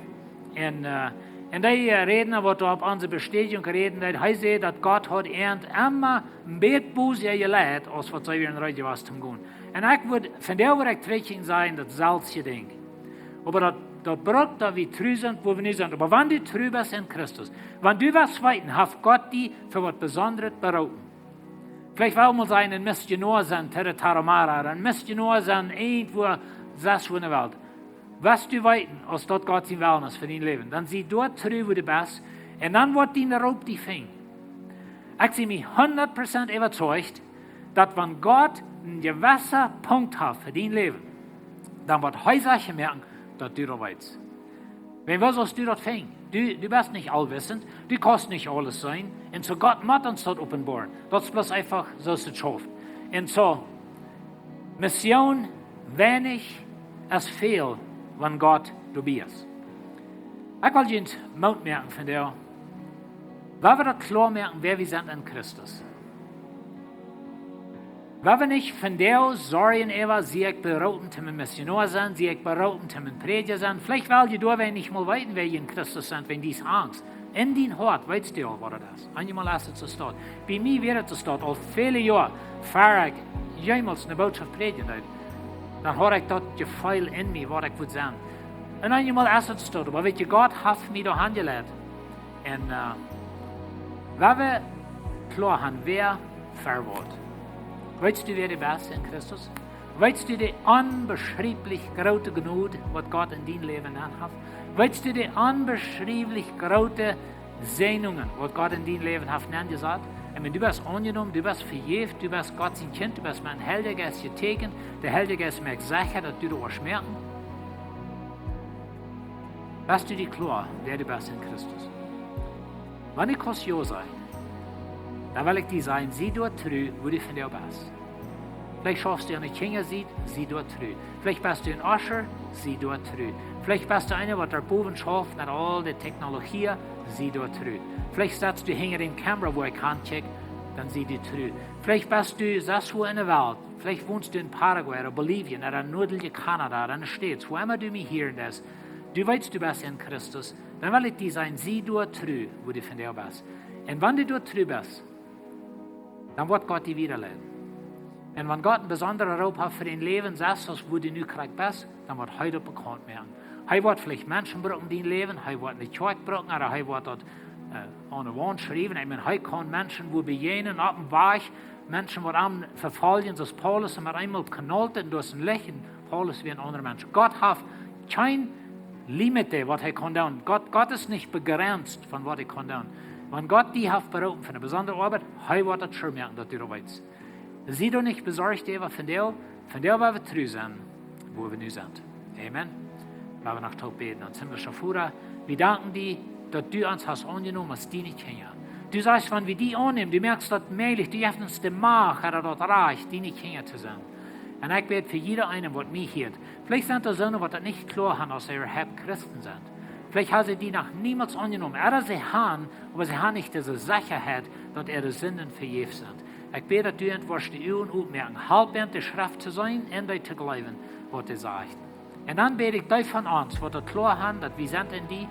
Un, äh, un dee, äh, Rädna, waut doa opp onse Bestädjunk räden deed, hee säd, daut Gott haud an emma een bät bosja jeleit, aus waut see wieren reed jewast toom gonen. Un ekj wudd, von doa wudd ekj trigj sajen, daut selwje Dinkj. Oba daut, daut brukt, daut wie tru sent, wua wie nu sent. Oba wan du tru best en Christus, wan du best weeten, haft Gott die fa waut Besondret beroopen. Veleicht well wie mol sennen, een Missionoa sennen, to de Tarahumara, een Missionoa sennen, irjentwua sest wua en de Welt. Woascht du weeten, aus daut Gott sien Wellen es fa dien Läwen, dan sie doa tru, wua du best, un dan woat dien Roop die finjen. Ekj sie mie hundat Prozent äwazeicht, daut wan Gott een jewessen Punkt haft fa dien Läwen, dan woat hee secha moaken, daut du daut weetst. Wan, woo saust du daut finjen? Du, du best nich aulwissend, du kaust nich aules seenen, un soo Gott mott ons daut openboaren. Daut es bloos eefach soo aus et schauft. Un soo, Mission, weinich es väl, wan Gott doabie es. Ekj well junt Moot moaken von doa, wan wie daut kloa moaken, wäa wie sent en Christus. Wan wie nich von doa sorjen äwa, sie ekj beroopen toom een Missionoa sennen, sie ekj beroopen toom een Prädja sennen. Veleicht well jie doa weinich mol weeten, wäa jie en Christus sent, wäajen dise Angst. En dien Hoat weetst du aul, waut daut es. Eenjemol es et soo staut. Bie mie wia et soo staut, aul väle Joa, ver ekj jemols eene Botschaft prädjen deed. Dan haud ekj daut Jefeel en mie, waut ekj wull sennen. Un eenjemol es et soo staut, oba weetst du, Gott haft mie doa hanjeleit. Un, äh, wan wie kloa haben, wäa fa waut. Weetst du, wäa du best en Christus? Weetst du de onbeschrieflich groote Jnod, waut Gott en dien Läwen nenn haft? Weetst du de onbeschrieflich groote Säajnungen, waut Gott en dien Läwen haft nenn jesat? Un wan du best aunjenomen, du best vejäft, du best Gott sien Kjint, du best met dän Heiljen Jeist jetäkjent, de Heilje Jeist moakt secha, daut du doa woascht moaken. Best du die kloa, wäa du best en Christus? Wan du kaust jo sajen, dan well ekj die sajen, sie doa tru, wua du von doa best. Veleicht schaufst du aun de Kjinja, sie, sie doa tru. Veleicht best du een Usher, sie doa tru. Veleicht best du eena, waut doa bowen schauft met aul de Technologie, sie doa tru. Veleicht sitst du hinja de Kamera, wua ekj ankjikj, dan sie du tru. Veleicht best du sest wua en de Welt. Veleicht wonst du en Paraguay ooda Bolivien ooda en nuadliche Kanada ooda en de States, wua emma du mie hieren deist. Du weetst, du best en Christus, dan well ekj die sajen, sie doa tru, wua du von doa best. Un wan du doa tru best, dan woat Gott die wiedaleiden. Un wan Gott een besondren Roop haft fa dien Läwen, sest aus wua du nu krakjt best, dan woat hee daut bekaunt moaken. Hee woat veleicht Menschen brucken en dien Läwen, hee woat ne Kjoakj brucken, ooda hee woat daut, äh, aun de Waunt schriewen. Ekj meen, hee kaun Menschen wua bejäajnen, opp dän Wajch, Menschen waut am vefoljen, soo aus Paulus, un met eemol knalt et un doa es een Licht, un Paulus wia een aundra Mensch. Gott haft kjeen Limite, waut hee kaun doonen. Gott, Gott es nich bejrenzt von waut hee kaun doonen. Wan Gott die haft beroopen fa eene besondre Oabeit, hee woat daut sure moaken, daut du daut weetst. Sie doa nich besorcht äwa, von doa, von doa woa wie tru sennen, wua wie nu sent. Amen. Lot ons noch toop bäden. Ons himmlischa Voda, wie danken die, daut du ons hast aunjenomen aus diene Kjinja. Du sajchst, wan wie die aunnämen, du moakst daut mäajlich, du jefst ons de Macht, ooda daut Rajcht, diene Kjinja to sennen. Un ekj bäd fa jieda eenen, waut mie hieet. Veleicht sent doa soone, waut daut nich kloa haben, aus see äwahaupt Christen sent. Veleicht haben see die noch niemols aunjenomen. Ooda see haben, oba see haben nich dise Sechaheit, daut äare Sinden vejäft sent. Ekj bäd, daut du an woascht de Uagen opmoaken. Halp an, de Schreft to seenen un dee to jleewen, waut dee sajcht. Un dan bäd ekj dee von ons, waut daut kloa haben, daut wie sent en die.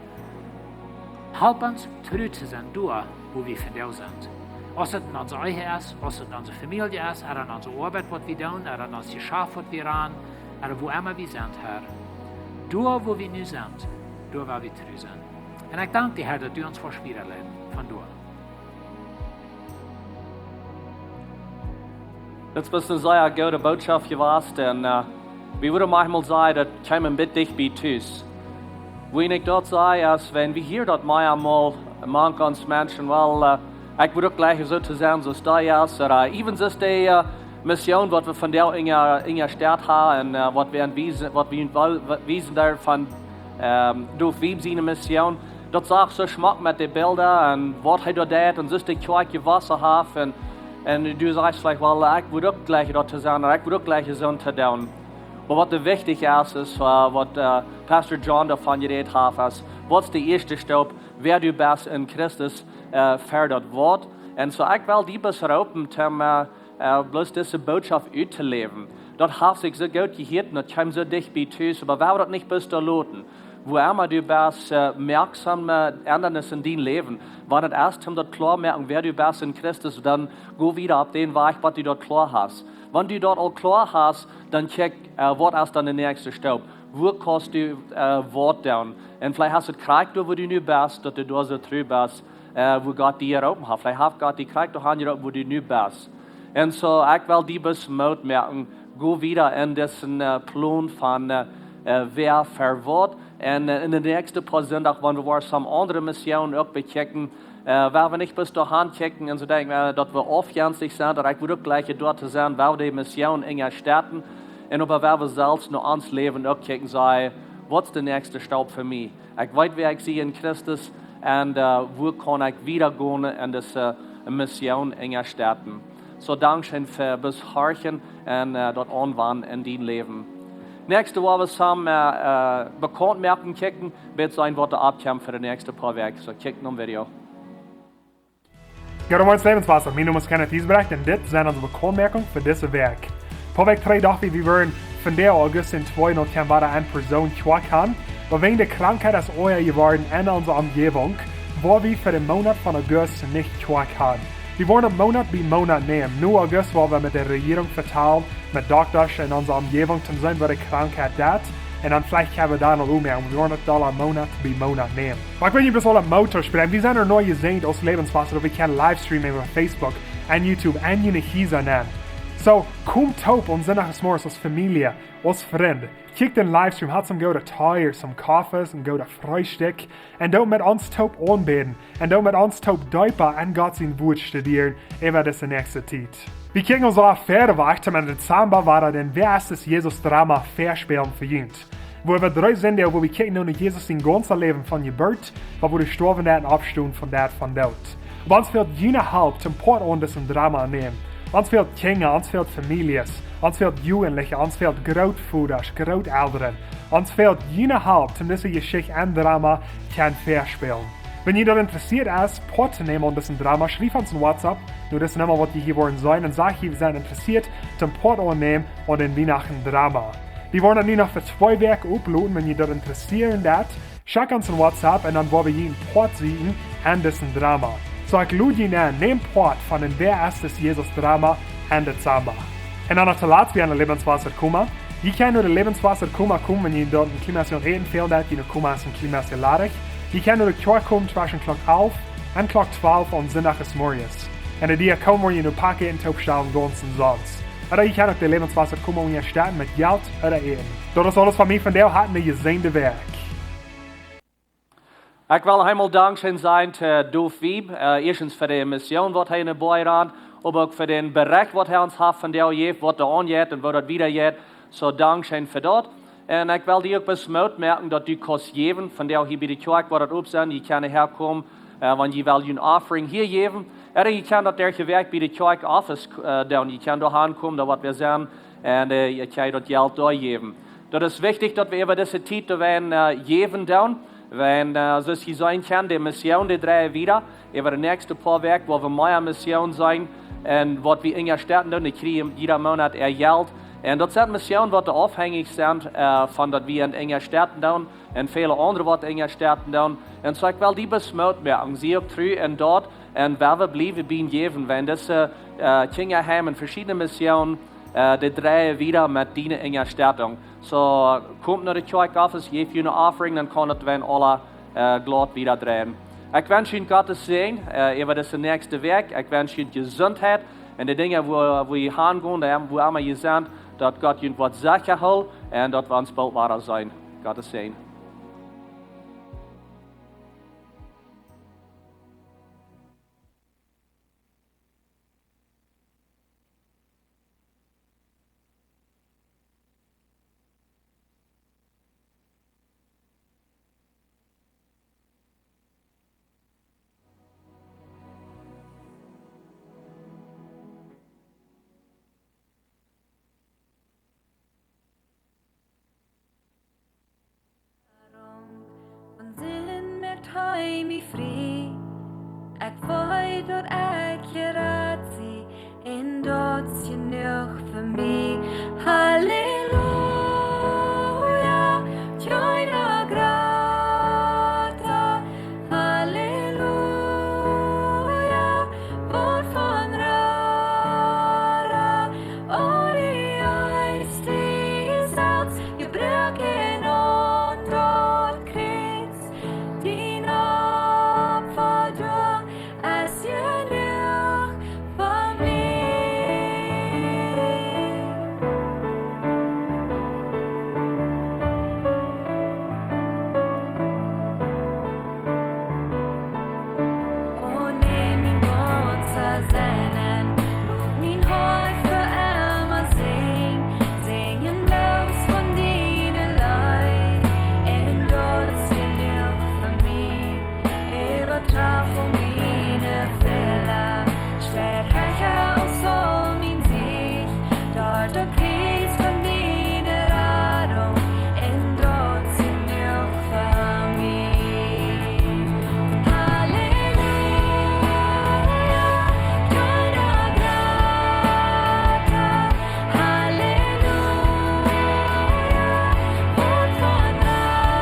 Halp ons tru to sennen, doa, wua wie von doa sent. Aus et en onse Ehe es, aus et en onse Famielje es, ooda en onse Oabeit waut wie doonen, ooda en ons Jeschaft waut wie ranen, ooda wua emma wie sent, Herr. Doa wua wie nu sent, doa woa wie tru sennen. Un ekj dank die, Herr, daut du ons woascht wiedaleiden von doa. Daut es eene sea goode Botschaft jewast. Un wie wudden maunchmol sajen, daut kjeem een bät dicht bie tus. Woo ekj daut saj, es, wan wie hieren daut mau emol mank ons Menschen, well, ekj wudd uk jlikj soo to sennen, soo aus dee es, ooda even soo aus dee Mission, waut wie vondoag en de Staut haben, un waut wie wiesen, waut wie wiesen doa von Duf Wieb siene Mission. Daut sach soo schmock met de Bilda un waut hee doa deed un soo aus de Kjoakj jewast haft. Un du sajchst veleicht, well, ekj wudd uk jlikj daut to sennen, ooda ekj wudd uk jlikj soo to doonen. Oba waut doa wichtich es, es waut Pastor John doavon jerät haft, es, waut es de ieeschte Staup, wäa du best en Christus, ver daut Wuat. Un soo ekj well die bloos roopen, om bloos dise Botschaft uttoläwen. Daut haft sikj soo goot jehieet un daut kjeem soo dicht bie tus, oba wie woaren daut nich bloos doa loten. Wua emma du best, moak soone Endanisse en dien Läwen. Wan et es, om daut kloa moaken, wäa du best en Christus, dan go wieda opp dän Wajch, waut du daut kloa hast. Wan du daut aul kloa hast, dan kjikj, waut es dan de näakjste Staup? Wua kaust du waut doonen? Un veleicht hast du krakjt doa, wua du nu best, daut du doa soo tru best, wua Gott die jeroopen haft. Veleicht haft Gott die krakjt doa han jeroopen, wua du nu best. Un soo ekj well die bloos Moot moaken, go wieda en disen Plon von wäa ver waut. Un en de näakjste poa Sindach, wan wie woaren soone aundre Mission uk bekjikjen, woa wie nich bloos doa han kjikjen un soo denkjen, daut wie aufjenstich sent, daut ekj wudd uk jlikj doa to sennen, woa wie de Mission unjastetten. Un oba woa wie selfst no ons Läwen uk kjikjen, sajen, waut es de näakjste Staup fa mie? Ekj weet, wäa ekj sie en Christus, un wua kaun ekj wieda gonen en dise Mission unjastetten? Soo, dankscheen fa bloos horchen un daut aunwenjen en dien Läwen. Näakjste woa wie soone Bekauntmoakunk kjikjen, bat seenen waut doa oppkjemt fa de näakjste poa Wäakj. Soo, kjikj nom Video. Goodemorjen, Läwenswota. Mien Nomen es Kenneth Giesbrecht un dit sent onse Bekauntmoakunt fa dise Wäakj. Poa Wäakj trigj docht wie, wie wudden vondoag, August twee, noch kjennen wada en Persoon Kjoakj han. Oba wäajen de Krankheit es oaja jeworden en onse Omjäwunk, woa wie fa dän Moonat von August nich Kjoakj han. Wie woaren daut Moonat bie Moonat nämen. Nu August woa wie met de Rejierunk vetalen, met Doktasch en onse Omjäwunk, toom seenen, woo de Krankheit deit. Un dan veleicht kjenn wie doa noch omgonen. Wie woaren daut aula Moonat bie Moonat nämen. Oba ekj well junt bloos aula Moot toospräakjen. Wie sent uk nu jesäajent aus Läwenswota, daut wie kjennen livestreamen äwa Facebook un YouTube un june Hiesa nenn. Soo, komt toop aun Sindach zemorjes aus Famielje, aus Frind. Kjikjt dän Livestream, hat soone goode Tee, soone Koffe, soon goodet Freestikj. Un doot met ons toop aunbäden. Un doot met ons toop deepa en Gott sien Wuat studieren äwa dise näakjste Tiet. Wie kjikjen ons aul wieda wajch, toom en Dezamba wada dän Wäa es dis Jesus Drama väaspälen fa junt. Wua wie dree Sindach, wua wie kjikjen no Jesus sien gaunzet Läwen von Jeburt, bat wua hee jestorwen es un oppjestonen es von dän Doot. Oba ons fält june Help toom Poat aun disen Drama nämen. Ons fält Kjinja, ons fält Famieljes, ons fält Jugendliche, ons fält Grootvodasch, Grootelren. Ons fält june Help toom dise Jeschicht en Drama kjennen väaspälen. Wan junt daut interessieet es, Poat to nämen aun disen Drama, schriew ons een WhatsApp no dise Numma, waut jie hia woaren seenen, un saj: Wie sent interessieet toom Poat aunnämen aun dän Wienachten Drama. Wie woaren daut nu noch fa twee Wäakj oploten. Wan junt daut interessieren deit, schekjt ons een WhatsApp un dan woa wie junt een Poat sieekjen en disen Drama. Soo, ekj lod junt en, nämt Poat von dän Wäa es dis Jesus Drama en Dezamba. Un dan noch toolatst, wie haben een Läwenswota Koma. Jie kjennen no de Läwenswota Koma komen, wan jie doa een kjlien bät Äten fälen deit, jie no Koma es een kjlien bät ladich. Jie kjennen no de Kjoakj komen tweschen Klock alf un Klock twalf aun Sindach zemorjes. Un de Diakon woat junt een Poat Äten toopstalen, gaunz omsonst. Ooda jie kjennen uk de Läwenswota Koma unjastetten met Jelt ooda Äten. Daut es aules von mie vondoag, hat eene jesäajende Wäakj. Ekj well eemol dankscheen sajen to Duf Wieb, ieeschtens fa de Mission, waut hee en de Boaj rant, oba uk fa dän Berecht, waut hee ons haft vondoag jejäft, waut doa aunjeit un woo daut wieda jeit. Soo, dankscheen fa daut. Un ekj well die uk bloos Moot moaken, daut du kaust jäwen. Vondoag hia bie de Kjoakj woat daut op sennen, jie kjennen häakomen, wan jie wellen june offering hia jäwen. Ooda jie kjennen daut derch de Wäakj bie de Kjoakj office doonen, jie kjennen doa hankomen, doa woat wäa sennen, un jie kjennen daut Jelt doa jäwen. Daut es wichtich, daut wie äwa dise Tiet doawäajen jäwen doonen. Wan, soo aus jie seenen kjennen, de Mission, dee dreit wieda. Äwa de näakjste poa Wäakj woa wie mea Mission seenen, un waut wie unjastetten doonen, dee kjrieen jieda Moonat äa Jelt. Un daut sent Missionen, waut doa aufhenjich sent von daut wie an unjastetten doonen, un väle aundre, waut unjastetten doonen. Un soo, ekj well die bloos Moot moaken, sie uk tru en daut, Un wie wellen bliewen bie dän Jäwen, wan dise, äh, Kjinja haben en veschiedne Missionen, äh, dee dreien wieda met diene Unjastettunk. Soo, komt no de Kjoakj Gottes, jäft june Offering, dan kaun daut wan aula, äh, glaut wieda dreien. Ekj wensch junt Gottes Säajen, äh, äwa dise näakjste Wäakj. Ekj wensch junt Jesuntheit un de Dinja, wua, wua jie hangonen, wua emma jie sent, daut Gott junt woat secha hoolen un daut wie ons boolt wada seenen. Gottes Säajen. Von Sind moakt hee mie frie. Ekj weet daut ekj jerat sie, un daut es jenuach fa mie. Halleluja, Kjinja Grata. Halleluja, Wuat von Rara. O, du hast die Salz jebroaken aun daut Kjriez. Dien Opfa doa es jenuach fa mie. O, näm mien gaunzet Sennen, lot mien Hoat fa emma sinjen, sinjen bloos von diene Leew, un daut es jenuach fa mie. Äwatraff aul miene Fäla, steit hecha aus aul mien Sieg, doa daut Kjriez von miene Radunk, un daut es jenuach fa mie. Halleluja, Kjinja Grata. Halleluja, Wuat von Rara.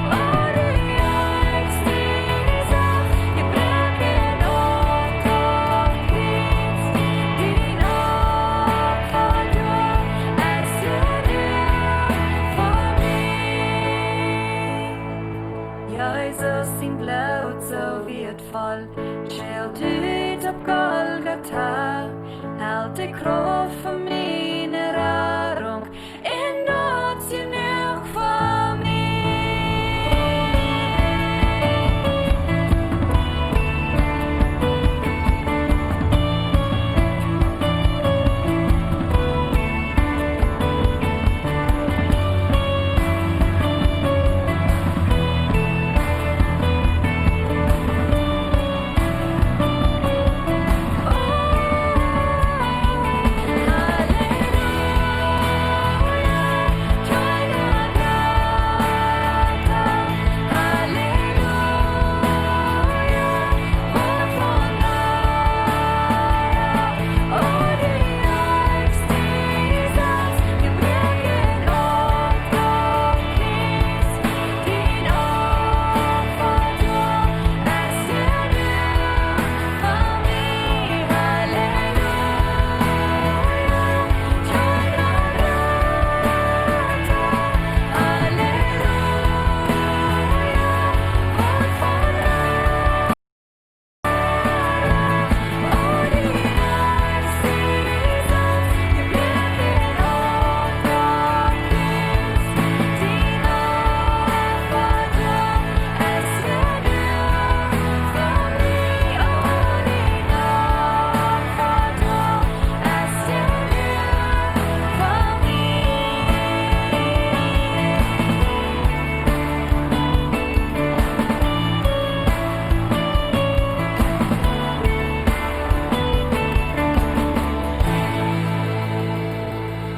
O, du hast die Salz jebroaken aun daut Kjriez. Dien Opfa doa es jenuach fa mie. Jesus sien Bloot soo wieetvoll, schelt ut opp Golgata, helt de Krauft von